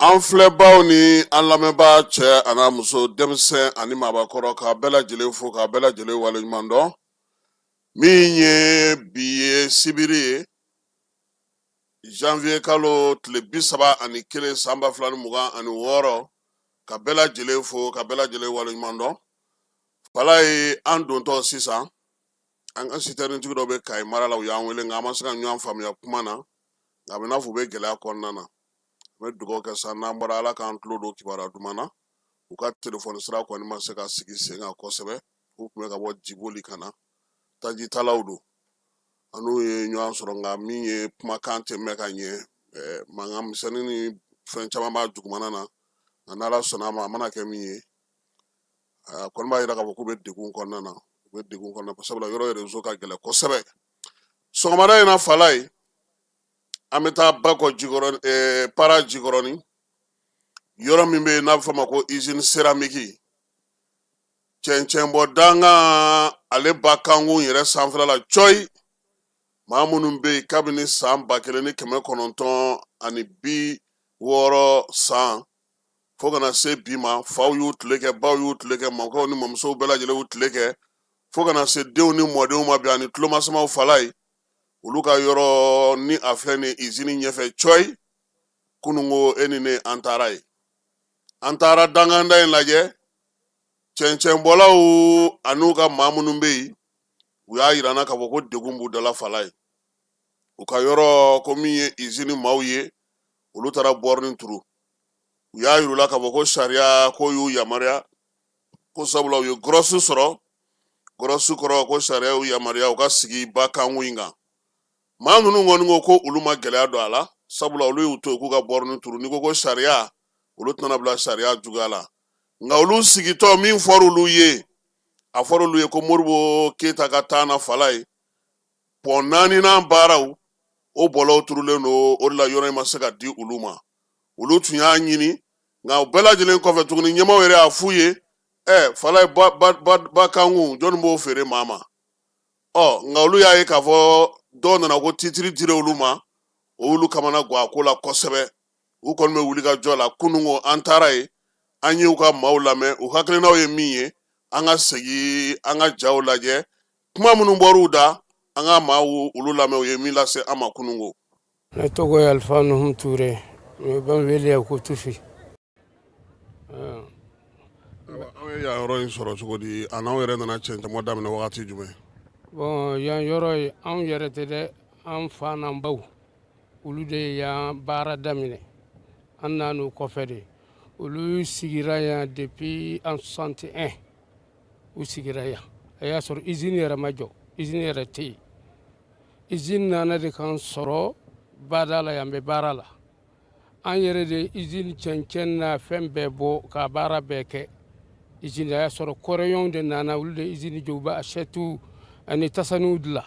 An filɛbaw ni an lamɛnbaa cɛ an'a muso, denmisɛn ani maabakɔrɔ, k'a bɛɛ lajɛlen fo, k'a bɛɛ lajɛlen waleɲuman dɔn. Min ye bi ye, sibiri ye, janvier kalo tile 31 san 2026, ka bɛɛ lajɛlen fo, ka bɛɛ lajɛlen waleɲuman dɔn. Falaye, an dontɔ sisan, an ka sitɛrɛnitigi dɔ bɛ Kayi mara la, u y'an wele, nka an ma se ka ɲɔgɔn faamuya kuma na, nka a bɛ n'a fɔ u bɛ gɛlɛya kɔnɔna na. An bɛ dugawu kɛ sa, n'an bɔra, Ala k'an tulo don kibaruya duman na. U ka telefɔni sira kɔni ma se ka sigi sen kan kosɛbɛ. U tun bɛ ka bɔ Jiboli ka na, tajitalaw don, an n'u ye ɲɔgɔn sɔrɔ, nka min ye kumakan tɛ mɛn ka ɲɛ, mankan misɛnnin ni fɛn caman b'a dugumana na. Nka n'Ala sɔnna a ma, a mana kɛ min ye, a kɔni b'a yira k'a fɔ k'u bɛ degun kɔnɔna na, u bɛ degun kɔnɔna na, sabula yɔrɔ réseau ka gɛlɛn kosɛbɛ. Sɔgɔmada in na, Falaye, an bɛ taa Bakɔ Jikɔrɔni, Para Jikɔrɔni, yɔrɔ min bɛ yen n'a bɛ fɔ a ma ko usine céramique, cɛncɛnbɔ dankan, ale ba kankun yɛrɛ sanfɛla la cɔyi. Maa minnu bɛ yen kabini san 1960 san fo ka na se bi ma, faw y'u tile kɛ, baw y'u tile kɛ, mɔkɛw ni mɔmusow bɛɛ lajɛlen y'u tile kɛ, fo ka na se denw ni mɔdenw ma bi, ani tulomasamaw. Falaye, olu ka yɔrɔ ni a filɛ nin izini ɲɛfɛ cɔyi. Kununko, e ni ne, an taara yen, an taara danganda in lajɛ. Cɛncɛnbɔlaw an'u ka maa minnu bɛ yen, u y'a yira an na k'a fɔ ko degun b'u dala. Falaye, u ka yɔrɔ ko min ye izini maaw ye, olu taara bɔrɔnin turu. U y'a yir'u la k'a fɔ ko sariya ko y'u yamaruya, ko sabula u ye gɔrɔsu sɔrɔ, gɔrɔsu kɔrɔ ko sariya y'u yamaruya u ka sigi ba kankun in kan. Maa ninnu kɔni ko ko olu ma gɛlɛya don a la, sabula olu y'u to yen k'u ka bɔrɔnin turu. N'i ko ko sariya, olu tɛna bila sariya juguya la. Nka olu sigitɔ, min fɔra olu ye, a fɔra olu ye ko Modibo Keyita ka taa na, Falaye, pɔn naaninan baaraw, o bɔlɔw turulen don, o de la yɔrɔ in ma se ka di olu ma. Olu tun y'a ɲini, nka o bɛɛ lajɛlen kɔfɛ tuguni, ɲɛmaaw yɛrɛ y'a f'u ye: ɛ Falaye, ba kankun, jɔnni b'o feere maa ma? Ɔ nka olu y'a ye k'a fɔ dɔw nana ko titiri dira olu ma, o y'olu kamana gan a ko la kosɛbɛ. U kɔni bɛ wuli ka jɔ la. Kununko, an taara yen, an y'u ka maaw lamɛn, u hakilinaw ye min ye. An ka segin an ka jaw lajɛ, kuma minnu bɔr'u da, an ka maaw olu lamɛn, u ye min lase an ma kununko. Ne tɔgɔ ye Alifa Nuhum Ture, u bɛ n wele ko Tufi. Aw ye yan yɔrɔ in sɔrɔ cogo di? A n'aw yɛrɛ nana cɛncɛnbɔ daminɛ wagati jumɛn? Bon, yan yɔrɔ ye, anw yɛrɛ tɛ dɛ, an fa n'an baw, olu de ye yan baara daminɛ, an nan'u kɔfɛ de. Olu sigira yan depuis en 61. U sigira yan, a y'a sɔrɔ usine yɛrɛ ma jɔ, usine yɛrɛ tɛ yen. Usine nana de k'an sɔrɔ bada la yan, bɛ baara la. An yɛrɛ de usine cɛncɛn n'a fɛn bɛɛ bɔ ka baara bɛɛ kɛ usine. A y'a sɔrɔ Coréenw de nana, olu de usine jɔ, u bɛ assiettes ani tasaniw dilan.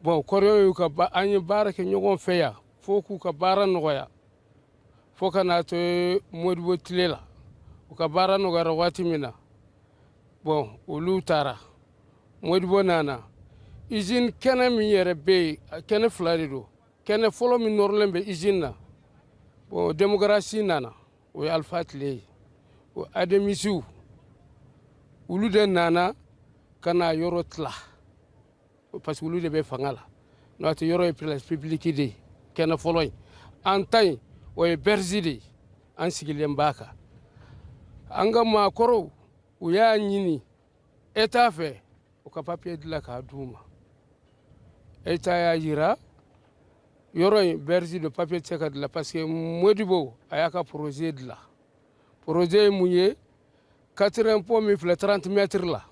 Bon, Coréenw y'u ka, an ye baara kɛ ɲɔgɔn fɛ yan fo k'u ka baara nɔgɔya, fo ka n'a to Modibo tile la. U ka baara nɔgɔyara waati min na, bon, olu taara, Modibo nana. Usine kɛnɛ min yɛrɛ bɛ yen, kɛnɛ fila de don. Kɛnɛ fɔlɔ min nɔrɔlen bɛ usine na, bon, démocratie nana, o ye Alifa tile ye. O ademisiw, olu de nana ka na yɔrɔ tila, parce que olu de bɛ fanga la. N'o tɛ, yɔrɔ ye place publique de ye. Kɛnɛ fɔlɔ in, an ta in, o ye berge de ye, an sigilen b'a kan. An ka maakɔrɔw, u y'a ɲini État fɛ, u ka papiye dilan k'a d'u ma. État y'a yira yɔrɔ in berge de, papiye tɛ se ka dilan, parce que Modibo a y'a ka projet dilan. Projet ye mun ye? Quatrième pont min filɛ 30 mètres la,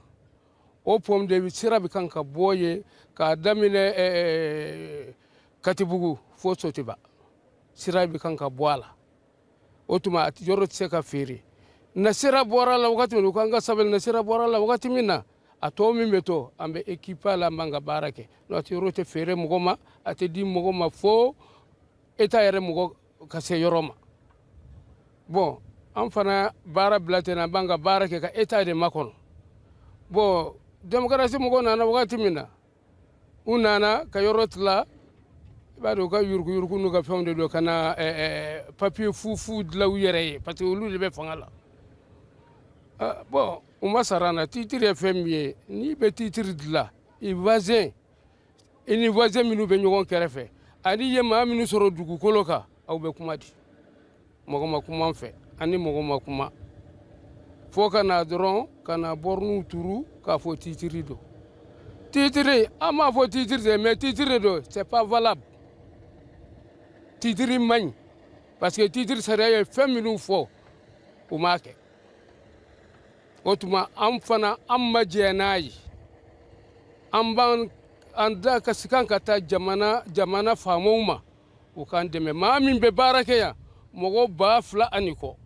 o pont de sira bɛ kan ka bɔ yen k'a daminɛ Katibugu fo Sotiba, sira bɛ kan ka bɔ a la. O tuma yɔrɔ tɛ se ka feere. Na sira bɔra la wagati min, u k'an ka sabali, na sira bɔra la wagati min na, a tɔ min bɛ to, an bɛ équipe la, an b'an ka baara kɛ. N'o tɛ, yɔrɔ tɛ feere mɔgɔ ma, a tɛ di mɔgɔ ma fo État yɛrɛ mɔgɔ ka se yɔrɔ ma. Bon, an fana baara bila ten, an b'an ka baara kɛ ka État de makɔnɔ. Bon, démocratie mɔgɔw nana wagati min na, u nana ka yɔrɔ tila. I b'a dɔn, u ka yuruguyurugu n'u ka fɛnw de don ka na papiye fufu dilan u yɛrɛ ye, parce que olu de bɛ fanga la. Bon, u ma sara an na. Titre ye fɛn min ye, n'i bɛ titre dilan, i voisin, i ni voisin minnu bɛ ɲɔgɔn kɛrɛfɛ, ani ye maa minnu sɔrɔ dugukolo kan, aw bɛ kuma di. Mɔgɔ ma kuma an fɛ, an ni mɔgɔ ma kuma, fo ka na dɔrɔn ka na borne turu k'a fɔ titre don. Titre, an m'a fɔ titre tɛ, mais titre don, c'est pas valable. Titre man ɲi, parce que titre sariya ye fɛn minnu fɔ, u m'a kɛ. O tuma an fana, an ma jɛ n'a ye. An b'an an da ka sikan ka taa jamana faamaw ma, u k'an dɛmɛ. Maa min bɛ baara kɛ yan, mɔgɔ 2000 ani kɔ,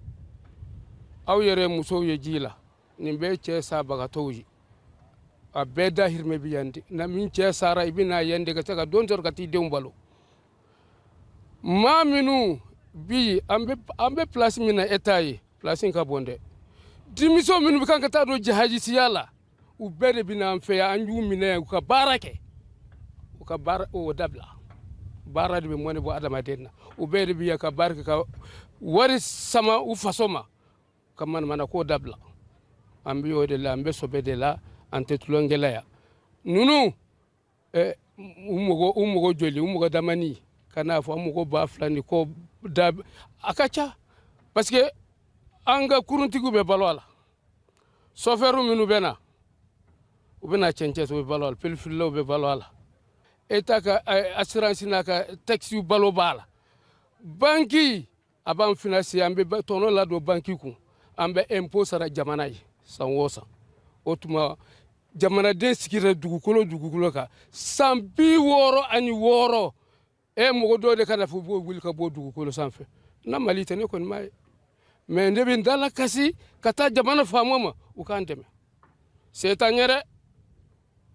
aw yɛrɛ musow ye ji la, nin bɛɛ cɛ sabagatɔw ye, a bɛɛ dahirimɛ bi yan de. Na min cɛ sara, i bɛ na yan de ka se ka don sɔrɔ ka t'i denw balo. Maa minnu bi an bɛ place min na, État ye place in ka bon dɛ. Denmisɛnw minnu bɛ kan ka taa don jihadisiya la, u bɛɛ de bɛ na an fɛ yan. An y'u minɛ, u ka baara kɛ, u ka baara o dabila. Baara de bɛ mɔnɛ bɔ adamaden na. U bɛɛ de bɛ yan ka baara kɛ, ka wari sama u faso ma, ka manamana ko dabila. An bɛ o de la, an bɛ sɔbɛ de la, an tɛ tulonkɛ yan. Ninnu u mɔgɔ joli, u mɔgɔ damani ka n'a fɔ an mɔgɔ 2000 ni kɔ da, a ka ca, parce que an ka kuruntigiw bɛ balo a la. Sɔfɛriw minnu bɛ na, u bɛ na cɛncɛn, u bɛ balo a la. Pelifililaw bɛ balo a la. État ka assurance n'a ka taxe balo b'a la. Banki a b'an financer, an bɛ tɔnɔ ladon banki kun, an bɛ impôt sara jamana ye san o san. O tuma jamanaden sigira dugukolo kan san 66, e mɔgɔ dɔw de ka na fɔ b'o wuli ka bɔ dugukolo sanfɛ na. Mali tɛ, ne kɔni m'a ye, mais ne bɛ n dala kasi ka taa jamana faama ma, u k'an dɛmɛ. Se t'an ɲɛ dɛ,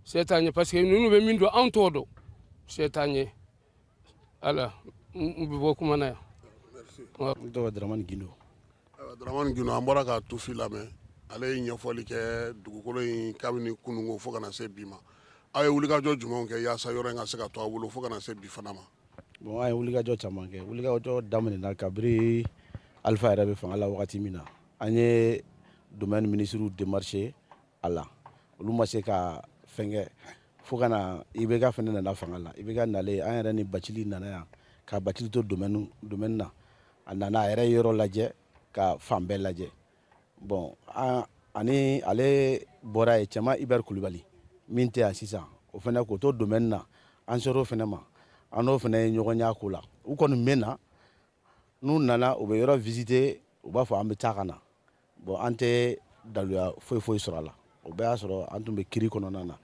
se t'an ɲɛ, parce que ninnu bɛ min don, anw t'o dɔn. Se t'an ɲɛ. Ala n bɛ bɔ kuma na yan. Ne tɔgɔ Dramani Gindo. Ayiwa Dramani Gindo, an bɔra ka tufi lamɛn. Ale ye ɲɛfɔli kɛ dugukolo in kabini kununko fo ka na se bi ma. Aw ye wulikajɔ jumɛnw kɛ yaasa yɔrɔ in ka se ka to aw bolo fo ka na se bi fana ma? Bon, an ye wulikajɔ caman kɛ. Wulikajɔ daminɛna kabiri Alpha yɛrɛ bɛ fanga la wagati min na. An ye domaine ministre démarché a la, olu ma se ka fɛn kɛ, fo ka na IBK fɛnɛ nana fanga la. IBK nalen, an yɛrɛ ni Bacili nana yan ka Bacili to domaine na. A nana, a yɛrɛ ye yɔrɔ lajɛ, ka fan bɛɛ lajɛ. Bon, an ani ale bɔra yen, Cɛma Ibɛri Kulubali min tɛ yan sisan, o fɛnɛ k'o to domaine na, an ser'o fɛnɛ ma, an n'o fɛnɛ ye ɲɔgɔn y'a ko la. U kɔni bɛ na, n'u nana, u bɛ yɔrɔ visiter, u b'a fɔ an bɛ taa ka na. Bon, an tɛ daluya foyi foyi sɔrɔ a la. O bɛɛ y'a sɔrɔ an tun bɛ kiri kɔnɔna na.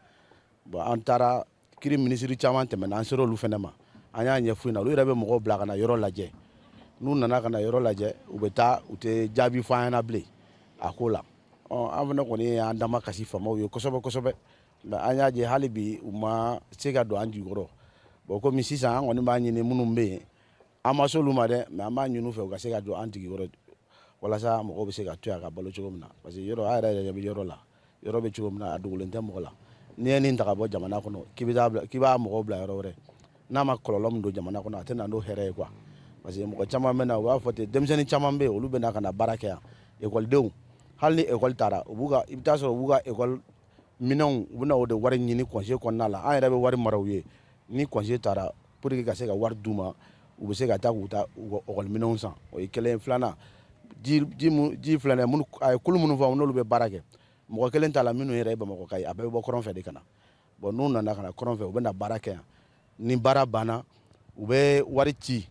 Bon, an taara kiri, minisiri caman tɛmɛna, an sera olu fɛnɛ ma, an y'a ɲɛf'u ɲɛna. Olu yɛrɛ bɛ mɔgɔw bila ka na yɔrɔ lajɛ. N'u nana ka na yɔrɔ lajɛ, u bɛ taa, u tɛ jaabi fɔ an ɲɛna bilen a ko la. Ɔ, an fana kɔni y'an dama kasi faamaw ye kosɛbɛ kosɛbɛ, mais an y'a je hali bi u ma se ka don an jukɔrɔ. Bon, komi sisan an kɔni b'a ɲini minnu bɛ yen, an ma s'olu ma dɛ, mais an b'a ɲini u fɛ u ka se ka don an jigi kɔrɔ, walasa mɔgɔw bɛ se ka to yan ka balo cogo min na, parce que yɔrɔ a yɛrɛ yɛrɛ bɛ yɔrɔ la, yɔrɔ bɛ cogo min na, a dogolen tɛ mɔgɔ la. N'i ye nin ta ka bɔ jamana kɔnɔ k'i bɛ taa bila, k'i b'a mɔgɔw bila yɔrɔ wɛrɛ, n'a ma kɔlɔlɔ min don jamana kɔnɔ, a tɛ na n'o hɛrɛ ye quoi, parce que mɔgɔ caman bɛ na, u b'a fɔ ten, denmisɛnnin caman bɛ yen, olu bɛ na ka na baara kɛ yan, ekɔlidenw. Hali ni ekɔli taara, u b'u ka, i bɛ taa sɔrɔ u b'u ka ekɔli minɛnw, u bɛ na o de wari ɲini congé kɔnɔna la. An yɛrɛ bɛ wari mara u ye ni congé taara, pour que ka se ka wari d'u ma, u bɛ se ka taa k'u ta u ka ekɔli minɛnw san. O ye kelen ye. Filanan, ji ji mun ji filɛ nin ye, minnu a ye kulu minnu fɔ, n'olu bɛ baara kɛ, mɔgɔ kelen t'a la minnu yɛrɛ ye Bamakɔ ye, a bɛɛ bɛ bɔ kɔrɔn fɛ de ka na. Bon, n'u nana ka na kɔrɔn fɛ, u bɛ na baara kɛ yan. Ni baara banna, u bɛ wari ci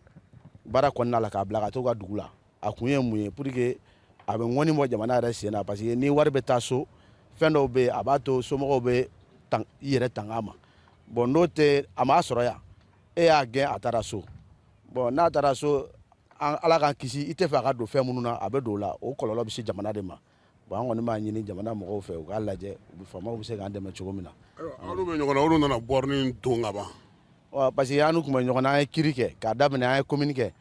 baara kɔnɔna la k'a bila ka t'u ka dugu la. A kun ye mun ye? Pour que a bɛ ŋɔni bɔ jamana yɛrɛ sen na, parce que ni wari bɛ taa so, fɛn dɔw bɛ yen, a b'a to somɔgɔw bɛ tan i yɛrɛ tanga ma. Bon, n'o tɛ, a m'a sɔrɔ yan, e y'a gɛn, a taara so. Bon, n'a taara so, Ala k'an kisi, i tɛ fɛ a ka don fɛn minnu na, a bɛ don o la, o kɔlɔlɔ bɛ se jamana de ma. Bon, an kɔni b'a ɲini jamana mɔgɔw fɛ, u k'a lajɛ, u bɛ faamaw bɛ se k'an dɛmɛ cogo min na. Ayiwa, aw bɛ ɲɔgɔn na, olu nana borne don ka ban. Wa parce que an n'u tun bɛ ɲɔgɔn na, an ye kiri kɛ k'a daminɛ, an ye commune kɛ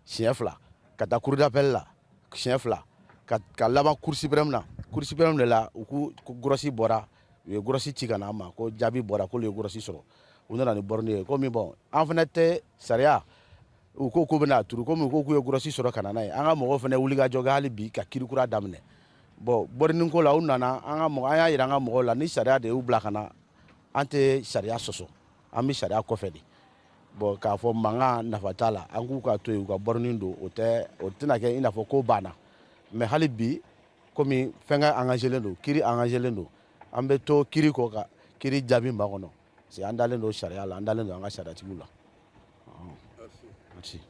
siɲɛ fila, ka taa cour d'appel la siɲɛ fila, ka laban cour suprême na. Cour suprême de la, u ko grosse bɔra, u ye grosse ci ka na an ma ko jaabi bɔra, k'olu ye grosse sɔrɔ. U nana ni borne ye. Komi bon, an fana tɛ sariya, u ko k'u bɛna turu, komi u ko k'u ye grosse sɔrɔ ka na n'a ye. An ka mɔgɔw fana wuli ka jɔ kɛ hali bi ka kiri kura daminɛ. Bon, borne ko la, u nana an ka mɔgɔ, an y'a yira an ka mɔgɔw la ni sariya de y'u bila ka na, an tɛ sariya sɔsɔ, an bɛ sariya kɔfɛ de. Bon, k'a fɔ mankan nafa t'a la, an k'u ka to yen, u ka borne don, o tɛ, o tɛna kɛ i n'a fɔ ko banna. Mais hali bi, komi fɛnkɛ engagelen don, kiri engagelen don, an bɛ to kiri kɔ ka kiri jaabi makɔnɔ, parce que an dalen don sariya la, an dalen don an ka sariyatigiw la. Merci.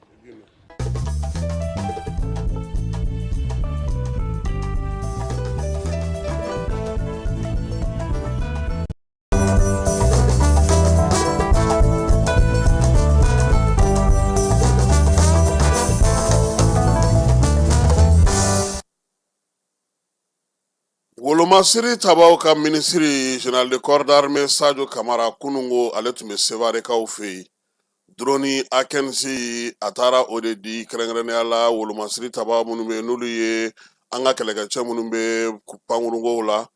Wolomasiri tabaw ka minisiri général de corps d'armée Sadio Kamara, kunungo ale tun bɛ Sevarekaw fɛ yen. Drone A15, a taara o de di kɛrɛnkɛrɛnnenya la wolomasiri tabaw minnu bɛ yen, n'olu ye an ka kɛlɛkɛcɛ minnu bɛ pankurunkow la,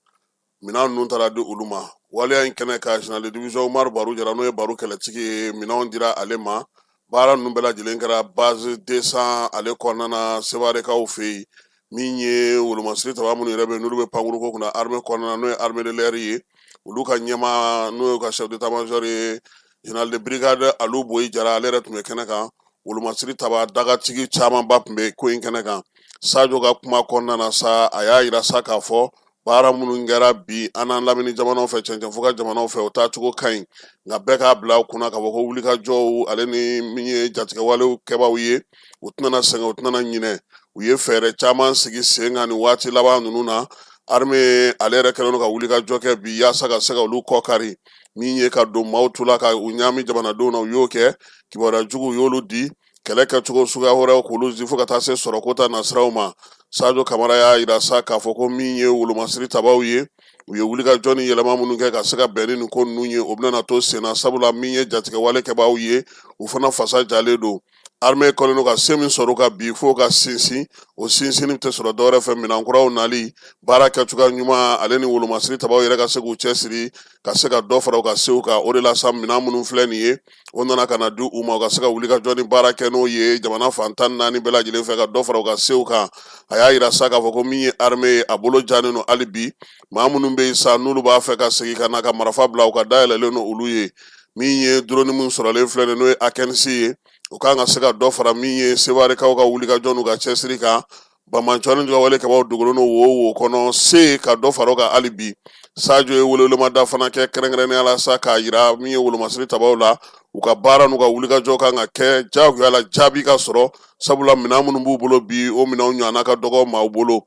minɛn ninnu taara di olu ma. Waleya in kɛnɛ kan, général de division Umaru Baru Jara, n'o ye Baru kɛlɛtigi ye, minɛnw dira ale ma. Baara ninnu bɛɛ lajɛlen kɛra base 200 ale kɔnɔna na Sevarekaw fɛ yen. Min ye wolomasiri taba minnu yɛrɛ bɛ yen, n'olu bɛ pankuruko kunna armée kɔnɔna na, n'o ye armée de l'air ye, olu ka ɲɛmaa, n'o ye ka chef d'état major ye, général de brigade Alu Boyi Jara, ale yɛrɛ tun bɛ kɛnɛ kan. Wolomasiri taba dagatigi camanba tun bɛ ko in kɛnɛ kan. Sajo ka kuma kɔnɔna na sa, a y'a yira sa k'a fɔ baara minnu kɛra bi an n'an lamini jamanaw fɛ, cɛncɛnfuga jamanaw fɛ, o taacogo ka ɲi, nka bɛɛ k'a bila u kunna k'a fɔ ko wulikajɔw ale ni min ye jatigɛwalew kɛbaaw ye, u tɛna sɛgɛn, u tɛna ɲinɛ. U ye fɛɛrɛ caman sigi sen kan nin waati laban ninnu na. Armée ale yɛrɛ kɛlen don ka wulikajɔ kɛ bi yaasa ka se ka olu kɔ kari. Min ye ka don maaw tu la ka u ɲaami jamanadenw na, u y'o kɛ. Kibaruya jugu, u y'olu di. Kɛlɛ kɛcogo suguya wɛrɛw, k'olu di, fo ka taa se sɔrɔko ta nasiraw ma. Sajo Kamara y'a yira sa k'a fɔ ko min ye wolomasiri tabaw ye, u ye wulikajɔ ni yɛlɛma minnu kɛ ka se ka bɛn ni nin ko ninnu ye, o bɛna to senna, sabula min ye jatigɛwale kɛbaaw ye, u fana fasa jalen don. Armée kɛlen don ka se min sɔrɔ ka bi, fo ka sinsin, o sinsinni tɛ sɔrɔ dɔwɛrɛ fɛ, minɛn kuraw nali, baara kɛcogoya ɲuman, ale ni wolomasiri tabaw yɛrɛ ka se k'u cɛsiri ka se ka dɔ fara u ka sew kan. O de la sa, minɛn minnu filɛ nin ye, o nana ka na di u ma, u ka se ka wulikajɔ ni baara kɛ n'o ye jamana fan 14 bɛɛ lajɛlen fɛ, ka dɔ fara u ka sew kan. A y'a yira sa k'a fɔ ko min ye armée ye, a bolo jalen don hali bi. Maa minnu bɛ yen sa, n'olu b'a fɛ ka segin ka na ka marifa bila, u ka dayɛlɛlen don olu ye. Min ye drone min sɔrɔlen filɛ nin, n'o ye A15 ye, o kan ka se ka dɔ fara min ye Sevarekaw ka wulikajɔ n'u ka cɛsiri kan. Banbaanci ni juguwale kɛbaaw dogolen don wo wo kɔnɔ, se ka dɔ fara o kan hali bi. Sajo ye welewelemada fana kɛ kɛrɛnkɛrɛnnenya la sa, k'a yira min ye wolomasiri tabaw la, u ka baara n'u ka wulikajɔ kan ka kɛ jagoya la, jaabi ka sɔrɔ, sabula minɛn minnu b'u bolo bi, o minɛnw ɲɔgɔnna ka dɔgɔ maaw bolo.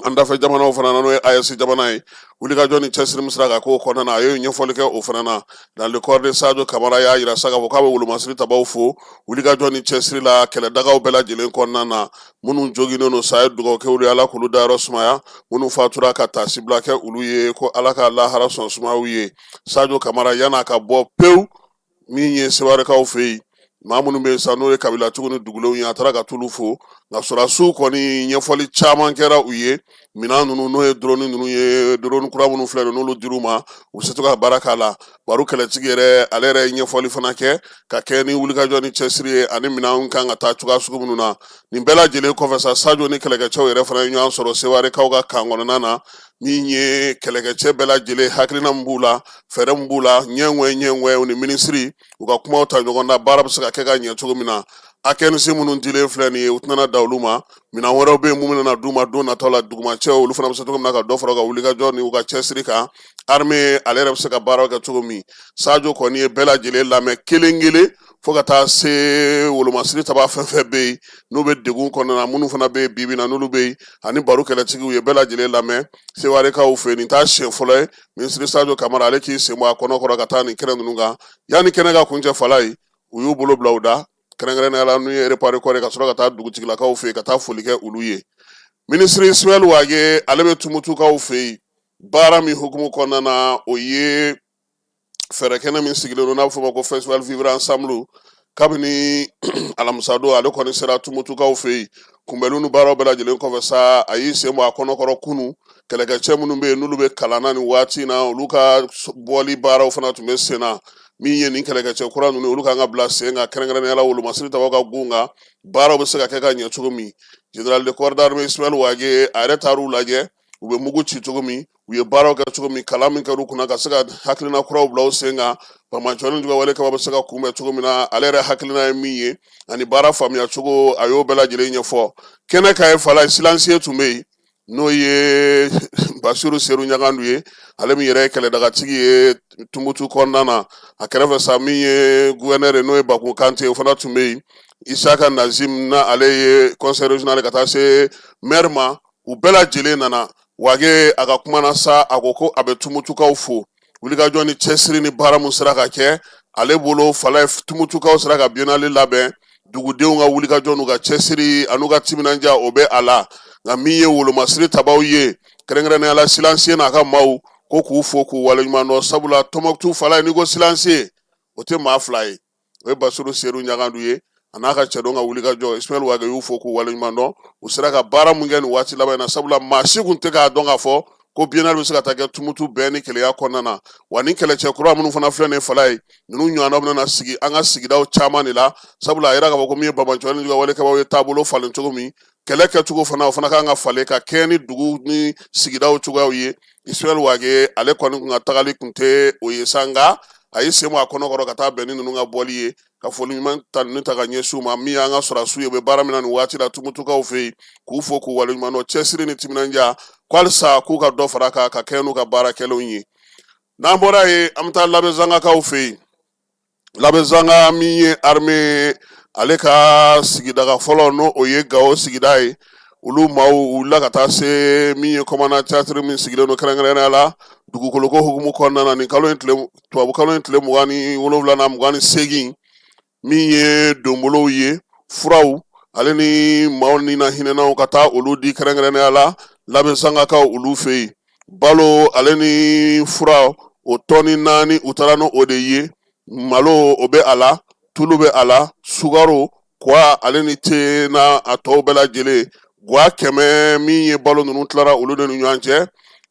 An dafɛ jamanaw fana na, n'o ye AES jamana ye, wulikajɔ ni cɛsiri min sera ka k'o kɔnɔna na, a ye ɲɛfɔli kɛ o fana na. Dans le corps de Sadio Kamara y'a yira sa k'a fɔ k'a bɛ wolomasiri tabaw fo wulikajɔ ni cɛsiri la kɛlɛdagaw bɛɛ lajɛlen kɔnɔna na. Minnu joginnen don sa, a ye dugawu kɛ olu ye, Ala k'olu dayɔrɔ sumaya. Minnu fatura, ka taasibila kɛ olu ye, ko Ala ka lahara sɔn sumaya u ye. Sadio Kamara, yan'a ka bɔ pewu min ye Sewarekaw fɛ yen, maa minnu bɛ yen sa, n'o ye kabilatigiw ni dugulenw ye, a taara ka t'olu fo. Nka sɔrɔdasiw kɔni, ɲɛfɔli caman kɛra u ye. Minɛn ninnu, n'o ye drone ninnu ye, drone kura minnu filɛ nin, n'olu dir'u ma, u bɛ se to ka baara k'a la. Baro kɛlɛtigi yɛrɛ, ale yɛrɛ ye ɲɛfɔli fana kɛ ka kɛ ni wulikajɔ ni cɛsiri ye, ani minɛnw kan ka taa cogoya sugu minnu na. Nin bɛɛ lajɛlen kɔfɛ sa, Sajo ni kɛlɛkɛcɛw yɛrɛ fana ye ɲɔgɔn sɔrɔ Sewarekaw ka kan kɔnɔna na. Min ye kɛlɛkɛcɛ bɛɛ lajɛlen, hakilina min b'u la, fɛɛrɛ min b'u la, ɲɛŋɛ ɲɛŋɛ, u ni minisiri u ka kumaw ta ɲɔgɔn na, baara bɛ se ka kɛ ka ɲɛ cogo min na. A15 minnu dilen filɛ nin ye, u tɛna da olu ma. Minɛn wɛrɛw bɛ yen minnu bɛna d'u ma don nataw la, dugumacɛw, olu fana bɛ se cogo min na ka dɔ fara u ka wulikajɔ ni u ka cɛsiri kan, armée ale yɛrɛ bɛ se ka baaraw kɛ cogo min. Sajo kɔni ye bɛɛ lajɛlen lamɛn kelen kelen, fo ka taa se wolomasiri taba fɛn fɛn bɛ yen n'u bɛ degun kɔnɔna na, minnu fana bɛ yen bi bi in na n'olu bɛ yen, ani baro kɛlɛtigiw ye bɛɛ lajɛlen lamɛn Sewarekaw fɛ. Nin t'a siɲɛ fɔlɔ ye minisiri Sajo Kamara ale k'i sen bɔ a kɔnɔ kɔrɔ ka taa nin kɛnɛ ninnu kan. Yanni kɛnɛ ka kuncɛ, fala ye, u y'u bolo bila u da, kɛrɛnkɛrɛnnenya la n'u ye réparé kɔrɔ, ka sɔrɔ ka taa dugutigilakaw fɛ yen ka taa foli kɛ olu ye. Minisiri Ismaël Wagué, ale bɛ Tumutukaw fɛ yen baara min hukumu kɔnɔna na, o ye fɛɛrɛ kɛnɛ min sigilen don n'a bɛ fɔ o ma ko festival vivre ensemble. Kabini alamisadon, ale kɔni sera Tumutukaw fɛ yen. Kunbɛnliw ni baaraw bɛɛ lajɛlen kɔfɛ sa, a y'i sen bɔ a kɔnɔkɔrɔ kunu. Kɛlɛkɛcɛ minnu bɛ yen n'olu bɛ kalan na nin waati in na, olu ka bɔli baaraw fana tun bɛ sen na. Min ye nin kɛlɛkɛcɛ kura ninnu, olu kan ka bila sen kan, kɛrɛnkɛrɛnnenya la wolomasiri tabaw ka gun kan, baaraw bɛ se ka kɛ ka ɲɛ cogo min. Général de corps d'armée Ismaël Wagué, a yɛrɛ taar'u lajɛ, u bɛ mugu ci cogo min, u ye baaraw kɛ cogo min, kalan min kɛr'u kunna ka se ka hakilina kuraw bila u sen kan, banbaanciwale ni juguya wale kɛbaw bɛ se ka kunbɛn cogo min na. Ale yɛrɛ hakilina ye min ye ani baara faamuya cogo, a y'o bɛɛ lajɛlen ɲɛfɔ kɛnɛ kan ye. Falaye silencieux tun bɛ yen, n'o ye Basiru Seru Ɲagandu ye, ale min yɛrɛ ye kɛlɛdagatigi ye Tumutu kɔnɔna na. A kɛrɛfɛ sa, min ye gouverneur ye, n'o ye Bakun Kante, o fana tun bɛ yen. Isaka Nazim, na ale ye conseil régional, ka taa se maire ma, u bɛɛ lajɛlen nana. Wage a ka kuma na sa, a ko ko a bɛ Tumutukaw fo wulikajɔ ni cɛsiri ni baara mun sera ka kɛ ale bolo. Falaye, Tumutukaw sera ka biennale labɛn, dugudenw ka wulikajɔ n'u ka cɛsiri an'u ka timinandiya, o bɛ a la. Nka min ye wolomasiri tabaw ye, kɛrɛnkɛrɛnnenya la silencieux n'a ka maaw, ko k'u fo k'u waleɲuman dɔn, sabula Tɔnbɔkutu, Falaye, n'i ko silencieux, o tɛ maa fila ye, o ye Basiru Seru Ɲagandu ye, a n'a ka cɛdenw ka wulikajɔ. Ismaël Wagué y'u fo k'u waleɲuman dɔn, u sera ka baara mun kɛ nin waati laban in na, sabula maa si kun tɛ k'a dɔn k'a fɔ ko biennale bɛ se ka taa kɛ Tumutu bɛn ni kelenya kɔnɔna na. Wa ni kɛlɛcɛ kura minnu fana filɛ nin ye, Falaye, ninnu ɲɔgɔnna bɛna sigi an ka sigidaw caman de la, sabula a yira k'a fɔ ko min ye banbaanciwale ni juguya wale kɛbaaw ye taabolo falen cogo min, kɛlɛ kɛcogo fana, o fana kan ka falen ka kɛɲɛ ni dugu ni sigidaw cogoyaw ye. Ismaël Wagué, ale kɔni kun ka tagali kun tɛ o ye sa, nka a ye sen bɔ a kɔnɔ kɔrɔ ka taa bɛn ni ninnu ka bɔli ye, ka foli ɲuman ta ninnu ta ka ɲɛsin u ma. Min y'an ka sɔrɔdasiw ye, u bɛ baara min na nin waati la Tumutukaw fɛ yen, k'u fo k'u waleɲuman dɔn cɛsiri ni timinandiya, ko halisa k'u ka dɔ fara a kan ka kɛɲɛ n'u ka baara kɛlenw ye. N'an bɔra yen, an bɛ taa Labezangakaw fɛ yen. Labezanga, min ye armée ale ka sigidaga fɔlɔ, n'o o ye Gawo sigida ye, olu maaw wulila ka taa se min ye commandant theatre min sigilen don, kɛrɛnkɛrɛnnenya la dugukoloko hukumu kɔnɔna na, nin kalo in tile, tubabu kalo in tile 27 na 28, min ye donbolow ye, furaw ale ni maaw ni na hinɛnaw, ka taa olu di kɛrɛnkɛrɛnnenya la Labezangakaw olu fɛ yen. Balo ale ni fura, o tɔni 4, u taara n'o o de ye. Malo, o bɛ a la, tulu bɛ a la, sukaro, kwa ale ni te n'a a tɔw bɛɛ lajɛlen, gwa 100. Min ye balo ninnu tilara olu de ni ɲɔgɔn cɛ.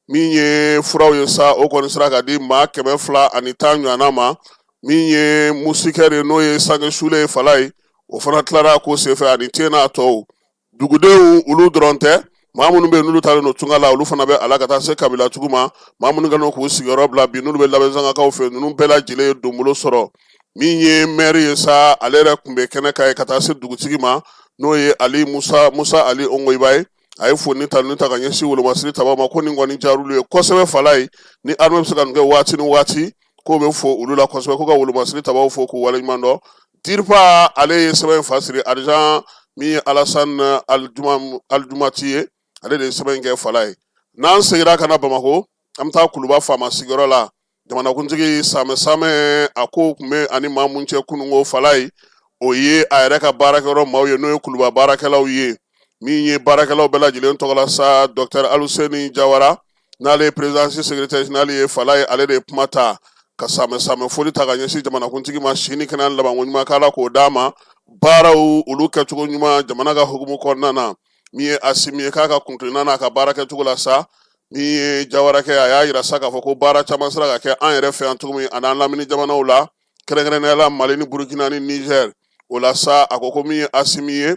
Min ye furaw ye sa, o kɔni sera ka di maa 210 ɲɔgɔnna ma. Min ye moustiquaire ye, n'o ye sange sulen ye, Falaye, o fana tilara ko senfɛ, ani te n'a tɔw. Dugudenw olu dɔrɔn tɛ, maa minnu bɛ yen n'olu taalen don tunga la, olu fana bɛ a la, ka taa se kabilatigiw ma, maa minnu kɛlen k'u sigiyɔrɔ bila bi, n'olu bɛ Labezangakaw fɛ, ninnu bɛɛ lajɛlen ye donbolo sɔrɔ. Min ye mɛri ye sa, ale yɛrɛ tun bɛ kɛnɛ kan ye, ka taa se dugutigi ma, n'o ye Ali Musa, Musa Ali Ongoyiba ye. A ye foli ni tanuni ta ka ɲɛsin wolomasiri tabaw ma, ko nin kɔni diyar'olu ye kosɛbɛ. Falaye, ni armée bɛ se ka nin kɛ waati ni waati, k'o bɛ fo olu la kosɛbɛ, ko ka wolomasiri tabaw fo k'u waleɲuman dɔn. DIRPA ale ye sɛbɛn in fasiri, adjoint min ye Alassane Aljumati ye, ale de ye sɛbɛn in kɛ, Falaye. N'an seginna ka na Bamakɔ, an bɛ taa Kuluba faama sigiyɔrɔ la. Jamanakuntigi Samɛ Samɛ, a ko tun bɛ ani maa mun cɛ kununko, Falaye, o ye a yɛrɛ ka baarakɛyɔrɔ maaw ye, n'o ye Kuluba baarakɛlaw ye. Min ye baarakɛlaw bɛɛ lajɛlen tɔgɔ la sa, docteur Aluseni Jawara, n'ale ye présidence secrétaire général ye, Falaye, ale de ye kuma ta ka samɛ samɛ foli ta ka ɲɛsin jamanakuntigi ma, si ni kɛnɛya labanko ɲuman k'ala k'o d'a ma, baaraw olu kɛcogo ɲuman jamana ka hukumu kɔnɔna na. Min ye Asimi ye, k'a ka kuntilenna n'a ka baara kɛcogo la sa, min ye Jawara kɛ, a y'a yira sa k'a fɔ ko baara caman sera ka kɛ an yɛrɛ fɛ yan cogo min, ani an lamini jamanaw la, kɛrɛnkɛrɛnnenya la Mali ni Burukina ni Niger. O la sa, a ko ko min ye Asimi ye,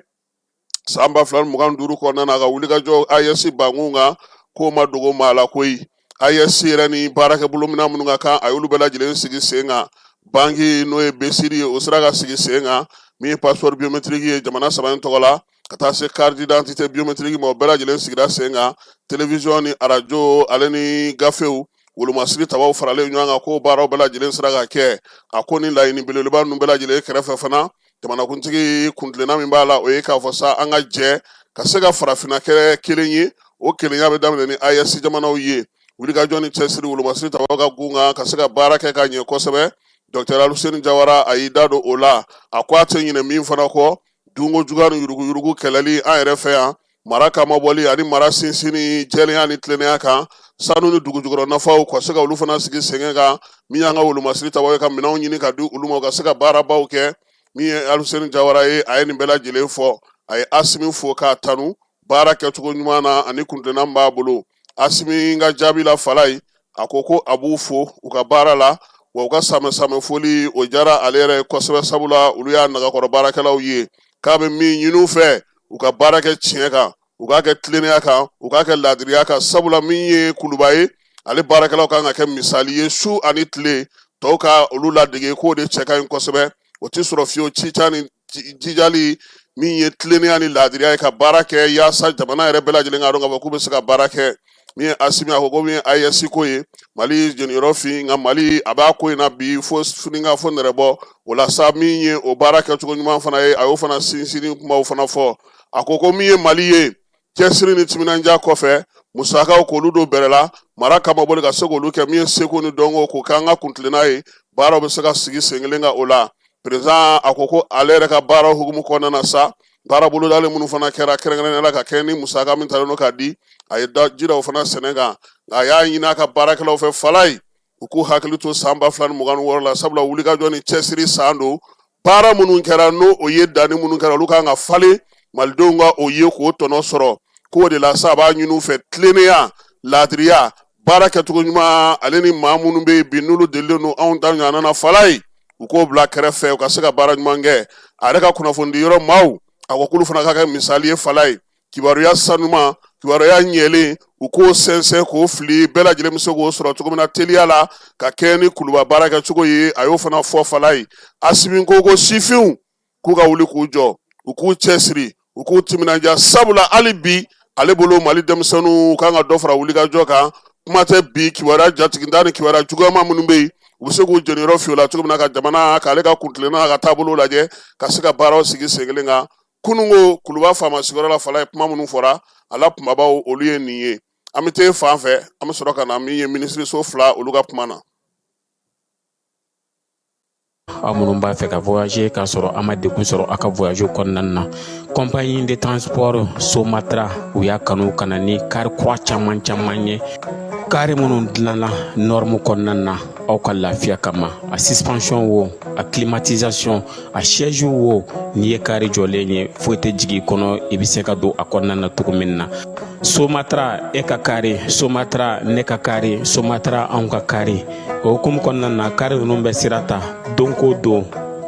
san 2025 kɔnɔna na, a ka wulikajɔ AES bankun kan, k'o ma dogo maa la koyi. AES yɛrɛ ni baarakɛbolominɛn minnu ka kan, a y'olu bɛɛ lajɛlen sigi sen kan. Banki, n'o ye BCID ye, o sera ka sigi sen kan. Min ye passeport biométrique ye jamana saba in tɔgɔ la, ka taa se carte d'identité biométrique ma, o bɛɛ lajɛlen sigira sen kan. Télévision ni arajo ale ni gafew, wolomasiri tabaw faralen ɲɔgɔn kan, k'o baaraw bɛɛ lajɛlen sera ka kɛ. A ko ni laɲini belebeleba ninnu bɛɛ lajɛlen kɛrɛfɛ fana, jamanakuntigi kuntilenna min b'a la, o ye k'a fɔ sa an ka jɛ ka se ka farafinna kɛ kelen ye. O kelenya bɛ daminɛ ni AES jamanaw ye. Wulikajɔ ni cɛsiri, wolomasiri tabaw ka gun kan ka se ka baara kɛ ka ɲɛ kosɛbɛ, docteur Aluseni Jawara, a y'i da don o la. A ko a tɛ ɲinɛ min fana kɔ, dunko juguya ni yuruguyurugu kɛlɛli an yɛrɛ fɛ yan, mara kamabɔli ani mara sinsinni jɛlenya ni tilennenya kan, sanu ni dugujukɔrɔ nafaw ka se ka olu fana sigi sen kan. Min y'an ka wolomasiri tabaw ye, ka minɛnw ɲini ka di olu ma, ka se ka baarabaw kɛ. Min ye Aluseni Jawara ye, a ye nin bɛɛ lajɛlen fɔ. A ye Asimi fo k'a tanu baara kɛcogo ɲuman na ani kuntilenna min b'a bolo. Asimi ka jaabi la, Falaye, a ko ko a b'u fo u ka baara la. Wa u ka samɛ samɛ foli o diyara ale yɛrɛ ye kosɛbɛ, sabula olu y'a nagakɔrɔ baarakɛlaw ye. K'a bɛ min ɲini u fɛ, u ka baara kɛ tiɲɛ kan, u k'a kɛ tilennenya kan, u k'a kɛ laadiriya kan, sabula min ye Kuluba ye, ale baarakɛlaw kan ka kɛ misali ye su ani tile, tɔw ka olu ladege, k'o de cɛ ka ɲi kosɛbɛ. O tɛ sɔrɔ fiyewu cica ni jijali min ye tilennenya ni laadiriya ye ka baara kɛ, yaasa jamana yɛrɛ bɛɛ lajɛlen k'a dɔn k'a fɔ k'u bɛ se ka baara kɛ. Min ye Asimi, a ko ko min ye AES ko ye, Mali jeniyɔrɔ fin, nka Mali a b'a ko in na bi fo fininka fo nɛrɛbɔ. O la sa, min ye o baara kɛcogo ɲuman fana ye, a y'o fana sinsinni kumaw fana fɔ. A ko ko min ye Mali ye, cɛsiri ni timinandiya kɔfɛ, musakaw k'olu don bɛrɛ la mara kama boli ka se k'olu kɛ min ye seko ni dɔnko k'o k'an ka kuntilenna ye, baaraw bɛ se ka sigi sen kelen kan. O la, président a ko ko ale yɛrɛ ka baara hukumu kɔnɔna na sa, baara bolodalen minnu fana kɛra kɛrɛnkɛrɛnnenya la ka kɛ ni musaka min talen don ka di, a ye da ji da o fana sɛnɛ kan. Nka a y'a ɲini a ka baarakɛlaw fɛ falayi, u k'u hakili to san 2026 la, sabula wulikajɔ ni cɛsiri san don. Baara minnu kɛra, n'o o ye danni minnu kɛra, olu kan ka falen, malidenw ka o ye k'o tɔnɔ sɔrɔ. K'o de la sa, a b'a ɲini u fɛ tilennenya, laadiriya, baara kɛcogo ɲuman, ale ni maa minnu bɛ yen bi n'olu delilen don anw ta ɲɔgɔnna na falayi, u k'o bila kɛrɛfɛ, u ka se ka baara ɲuman kɛ. A yɛrɛ ka kunnafonidi yɔrɔ maaw, a ko k'olu fana ka kɛ misali ye falayi, kibaruya sanuman, kibaruya ɲɛlen, u k'o sɛnsɛn k'o fili, bɛɛ lajɛlen bɛ se k'o sɔrɔ cogo min na teliya la ka kɛ ni Kuluba baara kɛcogo ye. A y'o fana fɔ falayi. Asimi ko ko sifinw k'u ka wuli k'u jɔ, u k'u cɛsiri, u k'u timinandiya, sabula hali bi ale bolo Mali denmisɛnninw kan ka dɔ fara wulikajɔ kan. Kuma tɛ bi kibaruya jatiginta ni kibaruya juguyama minnu bɛ yen, u bɛ se k'u jeniyɔrɔ fin o la cogo min na ka jamana k'ale ka kuntilenna ka taabolo lajɛ ka se ka baaraw sigi sen kelen kan. Kununko Kuluba faama sigiyɔrɔ la falayi, kuma minnu fɔra a la kunbabaw, olu ye nin ye. An bɛ taa fan fɛ, an bɛ sɔrɔ ka na min ye minisiriso fila olu ka kuma na. Aw minnu b'a fɛ ka voyager k'a sɔrɔ a ma degun sɔrɔ a ka voyage kɔnɔna na, compagnie de transport Somatra, u y'a kanu ka na ni kari kura caman caman ye, kari minnu dilanna norme kɔnɔna na aw ka lafiya kama. A suspension wo, a climatisation, a siège wo, n'i ye kari jɔlen ye, foyi tɛ jigin i kɔnɔ, i bɛ se ka don a kɔnɔna na cogo min na. Somatra, e ka kari, Somatra, ne ka kari, Somatra, anw ka kari. O hukumu kɔnɔna na, kari ninnu bɛ sira ta don ko don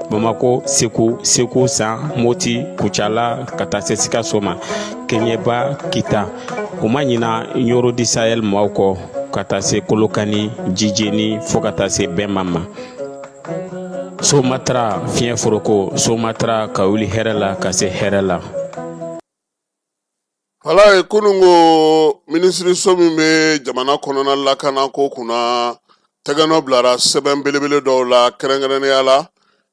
Bamako, Segu, Segu, San, Moti, Kucala, ka taa se Sikaso ma, Keɲeba, Kita. U ma ɲina Ɲoro du Sahel maaw kɔ, ka taa se Kolokani, Jijeni, fo ka taa se Bɛnba ma. Somatra, fiɲɛ foroko, Somatra, ka wuli hɛrɛ la ka se hɛrɛ la. Falaye, kununko minisiriso min bɛ jamana kɔnɔna lakana ko kunna, tɛgɛnɔ bilara sɛbɛn belebele dɔw la, kɛrɛnkɛrɛnnenya la